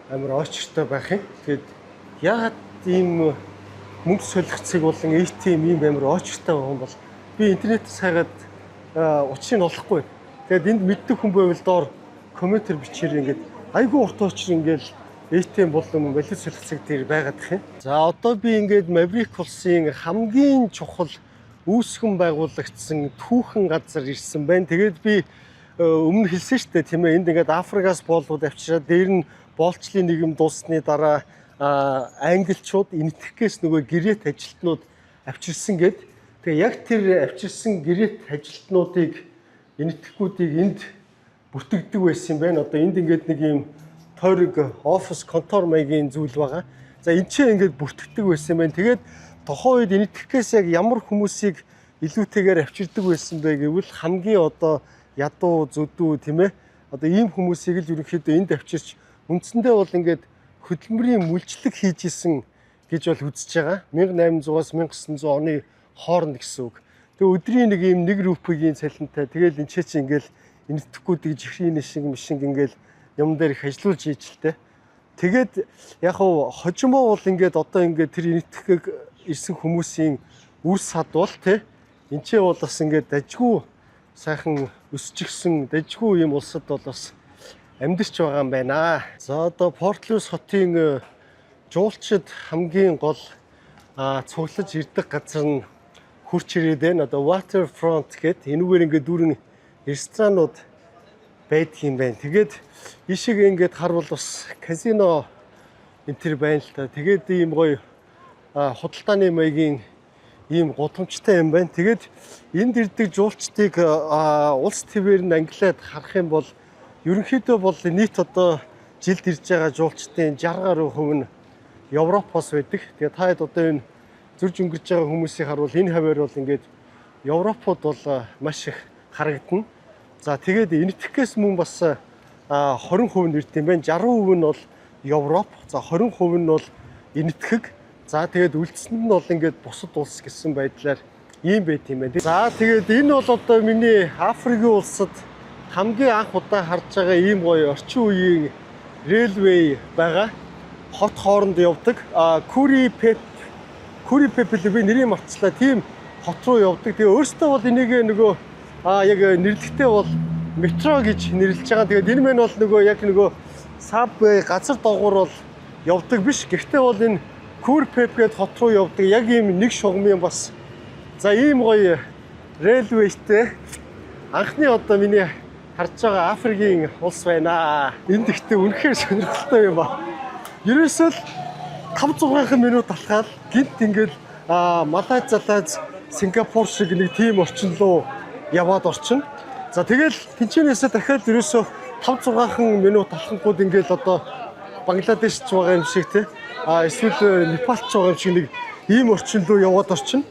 амар очтой байх юм. Тэгээд яагаад ийм мөнгө солих цэг болон ATM ийм амар очтой байгаа юм бол би интернетээс хайгаад учрыг нь олохгүй. Тэгээд энд мэддэг хүн байвал доор comment ээр бичээр. Ингээд айгүй урт учир ингээд ATM болон валют солих цэг дээр байгаад их юм. За, одоо би ингээд Маврик улсын хамгийн чухал үүсгэн байгуулагдсан түүхэн газар ирсэн байна. Тэгээд би өмнө хэлсэн шүү дээ, тийм ээ, энд ингээд Африкаас боолууд авчираад, дээр нь боолчлын нийгэм дууссаны дараа англичууд Энэтхгээс нөгөө гэрээт ажилтнууд авчирсан гээд. Тэгээ яг тэр авчирсан гэрээт ажилтнуудыг, энэтхгүүдийг энд бүртгэдэг байсан юм байна. Одоо энд ингээд нэг юм тойрог офис контор маягийн зүйл байгаа. За, энэ ч ингээд бүртгэдэг байсан юм байна. Тэгээд тухайн үед Энэтхгээс яг ямар хүмүүсийг илүүтэйгээр авчирдаг байсан бэ гэвэл хамгийн одоо ядуу, зүдүү, тийм ээ. Одоо ийм хүмүүсийг л ерөнхийдөө энд авчирч үндсэндээ бол ингээд хөдөлмөрийн мөлжлөг хийж исэн гэж бол үзэж байгаа. 1800-аас 1900 оны хооронд гэсэн үг. Тэгээ өдрийн нэг ийм 1 рупигийн цалинтай, тэгэл энэ чи ингээл энэтхгүүдийг жихрийн шиг мишинг ингээл юм дээр их ажиллуулж хийж л тэ. Тэгээд яг хав хожимоо бол ингээд одоо ингээд тэр Энэтхэг ирсэн хүмүүсийн үр сад бол тэ энэ ч бол бас ингээд дажгүй сайхан өсчихсөн, дажгүй юм улсад бол бас амьдарч байгаа юм байна. За, одоо Порт Луис хотын жуулчид хамгийн гол цуглаж ирдэг газар нь хүрч ирээд байна. Одоо Waterfront гэдэг энүүгээр ингээд дүүрэн ресторанууд байдаг юм байна. Тэгээд ишиг ингээд харвал бас казино энэ төр байна л та. Тэгээд ийм гоё худалдааны маягийн ийм гудамжтай юм байна. Тэгээд энд ирдэг жуулчдыг улс твээр нь ангилаад харах юм бол ерөнхийдөө бол нийт одоо жилд ирж байгаа жуулчдын 60 гаруй хувь нь Европоос байдаг. Тэгээд та хэд одоо энэ зурж өнгөрч байгаа хүмүүсийг харвал энэ хаваар бол ингээд Европод бол маш их харагдана. За, тэгээд Энэтхгээс мөн бас 20% нь ирд юм байна. 60% нь бол Европ, за 20% нь бол Энэтхэг. За, тэгээд үлдсэн нь бол ингээд бусад улс гэсэн байдлаар ийм байт юм байна. За, тэгээд энэ бол одоо миний Африкийн улсад хамгийн анх удаа харж байгаа ийм гоё орчин үеийн railway байгаа. Хот хооронд явдаг. А Кури Пеп л би нэрийг мартчихлаа. Тийм хот руу явдаг. Тэгээ өөрөөсөө бол энийг нөгөө яг нэрлэхдээ бол метро гэж нэрлэж байгаа. Тэгээд энэ мэн бол нөгөө яг нөгөө subway газар доогуур бол явдаг биш. Гэхдээ бол энэ Кур Пеп гээд хот руу явдаг яг ийм нэг шугамын бас за ийм гоё railway тэй анхны одоо миний харж байгаа Африкийн улс байна. Энд ихтэй үнэхээр сонирхолтой юм ба. Ерөөсөө л 5 6 минут алхаад гинт ингээл Малайз залайз Сингапур шиг нэг тийм орчин руу яваад орчин. За, тэгэл тэнчэнээсээ дахиад ерөөсөө 5 6 минут алхангууд ингээл одоо Бангладеш ч байгаа юм шиг те. А эсвэл Непалч байгаа юм шиг нэг ийм орчин руу яваад орчин.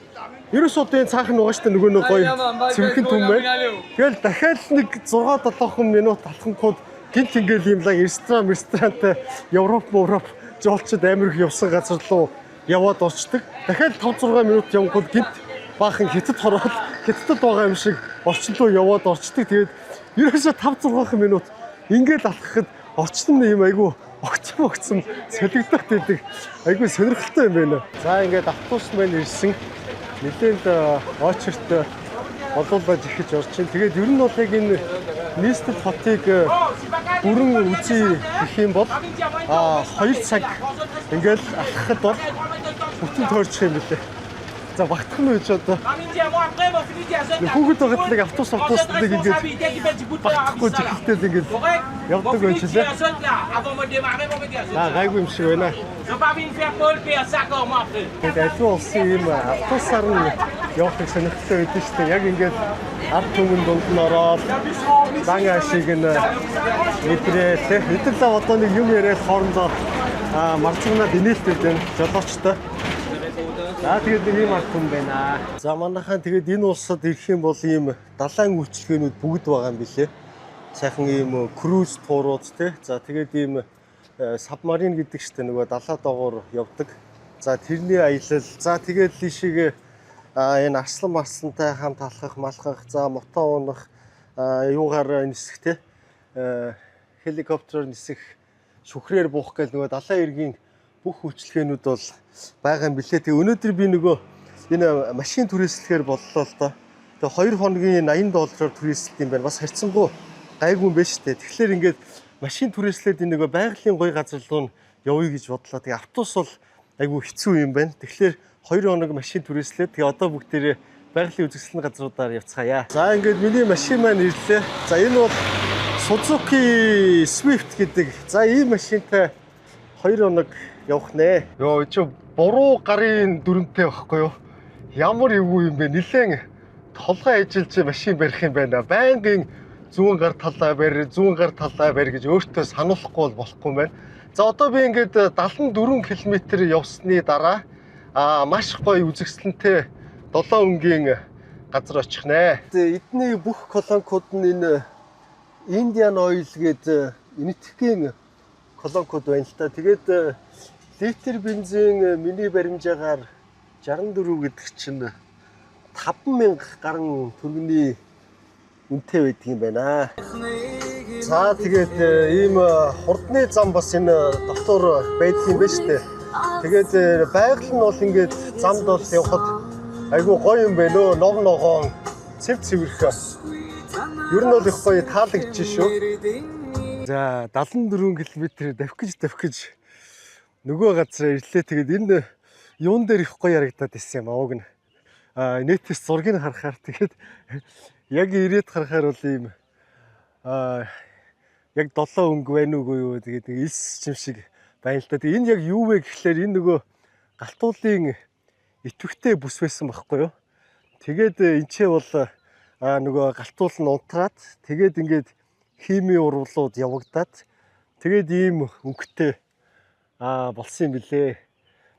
Ерөөсөө одоо энэ цаахан байгаа шүү дээ, нөгөө нэг гоё цэвэрхэн түн байна. Тэгэл дахиад нэг 6 7 минут алхангууд гинт ингээл юм лаг ресторан ресторантай Европ Европ жуулчид амар их явсан газар руу яваад орчдөг. Дахиад 5 6 минут явангууд гинт баахан хятад хороод хятадд байгаа юм шиг орчин руу яваад орчдөг. Тэгээд ерөөсөө 5 6 минут ингээл алхахад орчин нь юм айгүй огцом огцом солигдох гэдэг айгүй сонирхолтой юм байна. За, ингээд автобус маань ирсэн. Нэлээд очерт олуулаад ихэд орж чинь. Тэгээд ер нь бол яг энэ нийслэл хотыг бүрэн үзье гэх юм бол 2 цаг ингээл алхахад бол бүтэн тойрчих юм билээ. За, багтах нь үеч одоо хүүхэд байгаад нэг автобус нэг ингээд багтахгүй зэхэлтэй л ингээд явдаг байж лээ. За, гайгүй юм шиг байна. Тэгээд аливаа улсын ийм автобусаар нь явахыг сонирхолтой байдаг шүү дээ. Яг ингээд ард түмэн дунд нь ороод лан ашиг нь мэдрээ тэ. Эдгээр л одоо нэг юм яриад хоорондоо Марцгнаад инээлтэй байна. Жолоочтой. За, тэгээд нэг ийм ард түмэн байна. За, манайхан, тэгээд энэ улсад ирэх юм бол ийм далайн үйлчилгээнүүд бүгд байгаа юм билээ. Сайхан ийм cruise tour ууд те. За, тэгээд ийм submarine гэдэг штэ, нөгөө далай доогоор явдаг. За, тэрний аялал. За, тэгээд лишиг энэ арслан марслантай хамт алхах, малхах, за, мото унах, юугаар нисэх те. Хеликоптероор нисэх, шүхрээр буух гэл нөгөө далайн эргийн бүх үйлчилгээнүүд бол байгаа юм билээ. Тэгээ өнөөдөр би нөгөө энэ машин түрээслэхээр боллоо л доо. Тэгээ 2 хоногийн 80 доллараар түрээсэлт юм байна. Бас харьцангуй гайгүй юм байна шүү дээ. Тэгэхээр ингээд машин түрээслээд энэ нөгөө байгалийн гоё газар руу нь явъя гэж бодлоо. Тэгээ автобус бол айгүй хэцүү юм байна. Тэгэхээр 2 хоног машин түрээслээд, тэгээ одоо бүгдээрээ байгалийн үзэсгэлэн газруудаар явцгаая. За, ингээд миний машин маань ирлээ. За, энэ бол Suzuki Swift гэдэг. За, ийм машинтай 2 хоног явах нэ. Йоо, чи буруу гарын дүрмтэй байхгүй юу? Ямар эвгүй юм бэ? Нилээн толгой ажиллаж машин барих юм байна. Байнгын зүүн гар талаа барь, зүүн гар талаа барь гэж өөртөө сануулахгүй бол болохгүй юм байна. За, одоо би ингээд 74 км явсны дараа маш гоё үзэсгэлэнтэй долоон өнгийн газар очих нэ. Эдний бүх колонкууд нь энэ Indian Oil гэдэг Энэтхэгийн колонкууд байна л та. Тэгээд литр бензин миний баримжаагаар 64 гэдэг чинь 5000 гаруй төгрөгийн үнэтэй байдаг юм байна. За, тэгээд ийм хурдны зам бас энэ дотор байдаг юм байна шүү дээ. Тэгээд байгаль нь бол ингээд замд бол явхад айгүй гоё юм байна өө. Нов ногоон, цэв цэвэрхэн. Ер нь бол их гоё таалагдчих шүү. За, 74 км давхиж давхиж нөгөө газар ирлээ. Тэгээд энэ юун дээр их гоё ярагдаад ирсэн юм аа, уг нь. Нэтээс зургийг харахаар, тэгээд яг ирээд харахаар бол ийм яг долоон өнгө байна уугүй юу, тэгээд нэг элс юм шиг байна л да. Тэгээд энэ яг юу вэ гэхлээр энэ нөгөө галтуулын идэвхтэй бүс байсан байхгүй юу? Тэгээд энэ ч бол нөгөө галтуул нь унтраад, тэгээд ингээд химийн урвалууд явагдаад, тэгээд ийм өнгөтэй болсон юм билээ.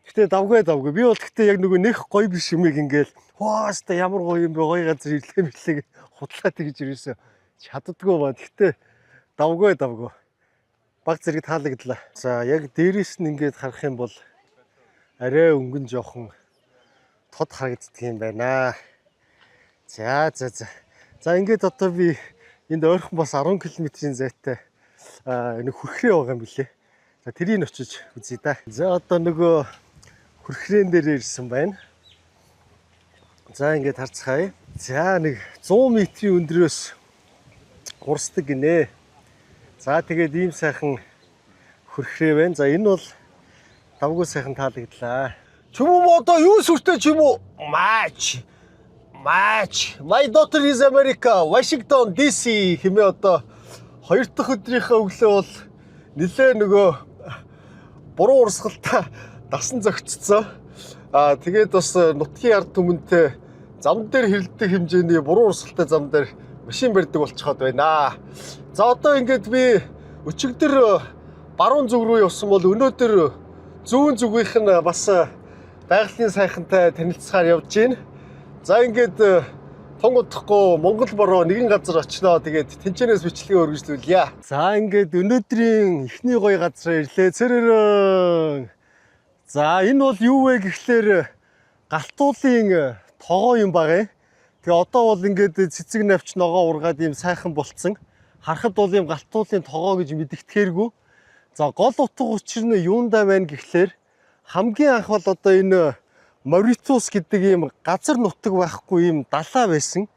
Гэтэ давгүй, давгүй. Би бол гэтэ яг нөгөө нэх гоё биш юмыг ингээл хвааста ямар гоё юм бэ, гоё газар ирлээ мэтлээ гэж худлаа тэгж ирээсэ чаддаггүй ба. Гэтэ давгүй, давгүй. Баг зэрэг таалагдлаа. За, яг дээрээс нь ингээд харах юм бол арай өнгөн жоохон тод харагддаг юм байна. За. За, ингээд одоо би энд ойрхон бас 10 км-ийн зайтай нэг хөрхрээ байгаа юм билээ. За, тэрийг очиж үзье да. За, одоо нөгөө хөрхрэн дээр ирсэн байна. За, ингээд харцгаая. За, нэг 100 метрийн өндрөөс урсдаг гинэ. За, тэгээд ийм сайхан хөрхрээ байна. За, энэ бол давгүй сайхан таалагдлаа. Чүмүү одоо юу сүртэй ч юм уу? Матч. Матч. My daughter is America, Washington DC хэмээ. Одоо хоёр дахь өдрийнхөө өглөө бол нилээ нөгөө буруу урсгалтай дасан зөгцсөн. Тэгээд бас нутгийн ард түмэнтэй зам дээр хэрэлдэх хэмжээний буруу урсгалтай зам дээр машин барьдаг болчиход байна. За, одоо ингээд би өчигдөр баруун зүг рүү явсан бол өнөөдөр зүүн зүгийнх нь бас байгалийн сайхантай танилцахаар явж байна. За, ингээд тун удахгүй Монгол бороо нэгэн газар очноо. Тэгээд тэнчэнээс бичлэгээ үргэлжлүүлье. За, ингээд өнөөдрийн эхний гоё газар ирлээ. Цэрэрэн. За, энэ бол юу вэ гэхлээр галтуулын тогоо юм байгаа юм. Тэгээ одоо бол ингээд цэцэг навч ногоо ургаад ийм сайхан болцсон. Харахад бол ийм галтуулын тогоо гэж мэдэгдэхээргүй. За, гол утга учир нь юундаа байна гэхлээр хамгийн анх бол одоо энэ Mauritius гэдэг ийм газар нутаг байхгүй, ийм далай байсан.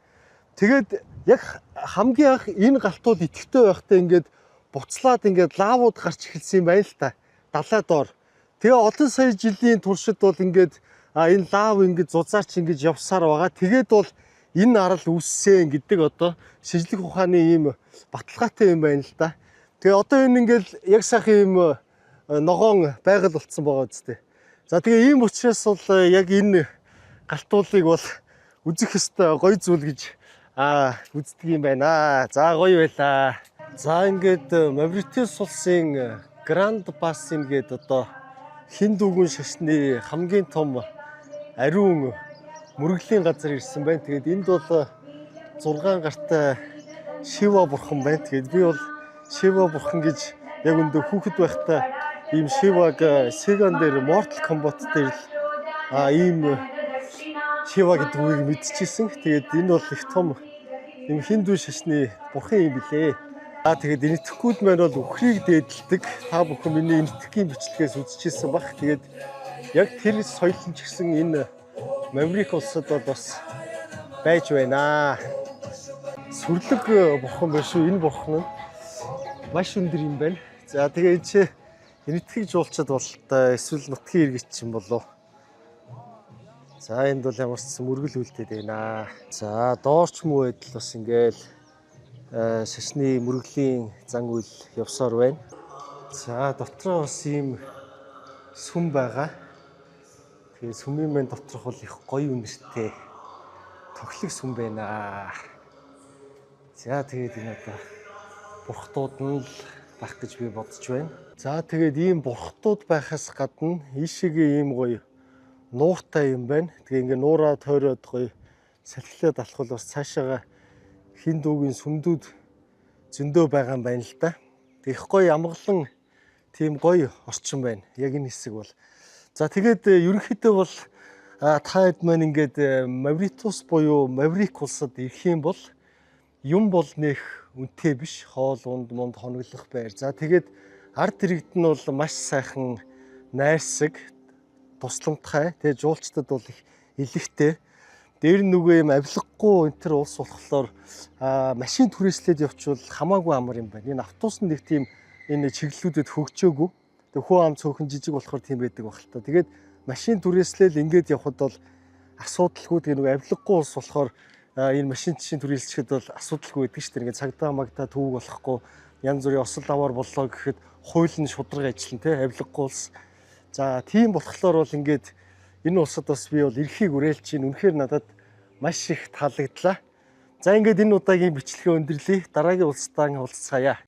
Тэгээд яг хамгийн анх энэ галтуул идэвхтэй байхдаа ингээд буцлаад ингээд лавууд гарч эхэлсэн юм байна л та. Далай доор. Тэгээ олон сая жилийн туршид бол ингээд энэ лав ингээд зузаарч ингэж явсаар байгаа. Тэгээд бол энэ арал үүссэн гэдэг одоо шинжлэх ухааны ийм баталгаатай юм байна л да. Тэгээ одоо энэ ингээд яг сайхан ийм ногоон байгаль болцсон байгаа үстэй. За, тэгээ ийм учраас бол яг энэ галтуулыг бол үзэх ёстой гоё зүйл гэж үздэг юм байна. За, гоё байлаа. За, ингээд Мавритиус улсын Grand Basin гэдэг одоо хиндүүгүн шашны хамгийн том ариун мөргөлийн газар ирсэн байна. Тэгээд энд бол 6 гартай Шива бурхан байна. Тэгээд би бол Шива бурхан гэж яг өндөө хүүхэд байхдаа ийм Шиваг Sega-н дээр, Mortal Kombat дээр л ийм Шива гэдэг үгийг мэдчихсэн. Тэгээд энэ бол их том юм хиндүү шашны бурхан юм билээ. Тэгээд Энэтхэгүүд маань бол үхрийг дээдэлдэг. Та бүхэн миний Энэтхэгийн бичлэгээс үзчихсэн бах. Тэгээд яг тэр соёл нь ч гэсэн энэ Маврик улсад бол бас байж байна. Сүрлэг бурхан байна шүү. Энэ бурхан нь маш өндөр юм байна. За, тэгээ энэ чи Энэтхэг жуулчид бол та эсвэл нутгийн иргэдч юм болов. За, энд бол ямар ч гэсэн мөргөл үлдээд байна. За, доорч муу байдал бас ингээл шашны мөргөлийн зан үйл явсаар байна. За, дотроо бас ийм сүм байгаа. Тэгээ сүмийн маань доторх бол их гоё үнэртэй тохилог сүм байна. За, тэгээд энэ одоо бурхтууд нь л байх гэж би бодож байна. За, тэгээд ийм бурхтууд байхаас гадна ийшээгээ ийм гоё нууртай юм байна. Тэгээ ингээ нуураа тойроод гоё салхилаад алхвал бас цаашаага хиндүүгийн сүмдүүд зөндөө байгаа юм байна л да. Тэг их гоё амгалан, тийм гоё орчин байна. Яг энэ хэсэг бол. За, тэгээд ерөнхийдөө бол та хэд маань ингээд Мавритус буюу Маврик улсад ирэх юм бол юм бол нэх үнэтэй биш, хоол унд мунд, хоноглох байр. За, тэгээд ард иргэд нь бол маш сайхан найрсаг, тусламтгай. Тэгээд жуулчдад бол их элэгтэй. Дээр нь нөгөө юм авилгагүй энэ төр улс болохоор машин түрээслээд явчвал хамаагүй амар юм байна. Энэ автобус нь нэг тийм энэ чиглэлүүдэд хөгжөөгүй. Тэгээ хүү ам цөөхөн жижиг болохоор тийм байдаг баг л та. Тэгээд машин түрээслээл ингээд явхад бол асуудалгүй. Тэгээ нөгөө авилгагүй улс болохоор энэ машин жишийн түрээслэхэд бол асуудалгүй байдаг шүү дээ. Ингээд цагдаа магдаа төвөг болохгүй, янз бүрийн осол аваар боллоо гэхэд хууль нь шударга ажиллана те, авилгагүй улс. За, тийм болохоор бол ингээд энэ улсад бас би бол ирэхийг уриалж чинь, үнэхээр надад маш их таалагдлаа. За, ингээд энэ удаагийн бичлэгээ өндөрлөе. Дараагийн улстай уулзцаая.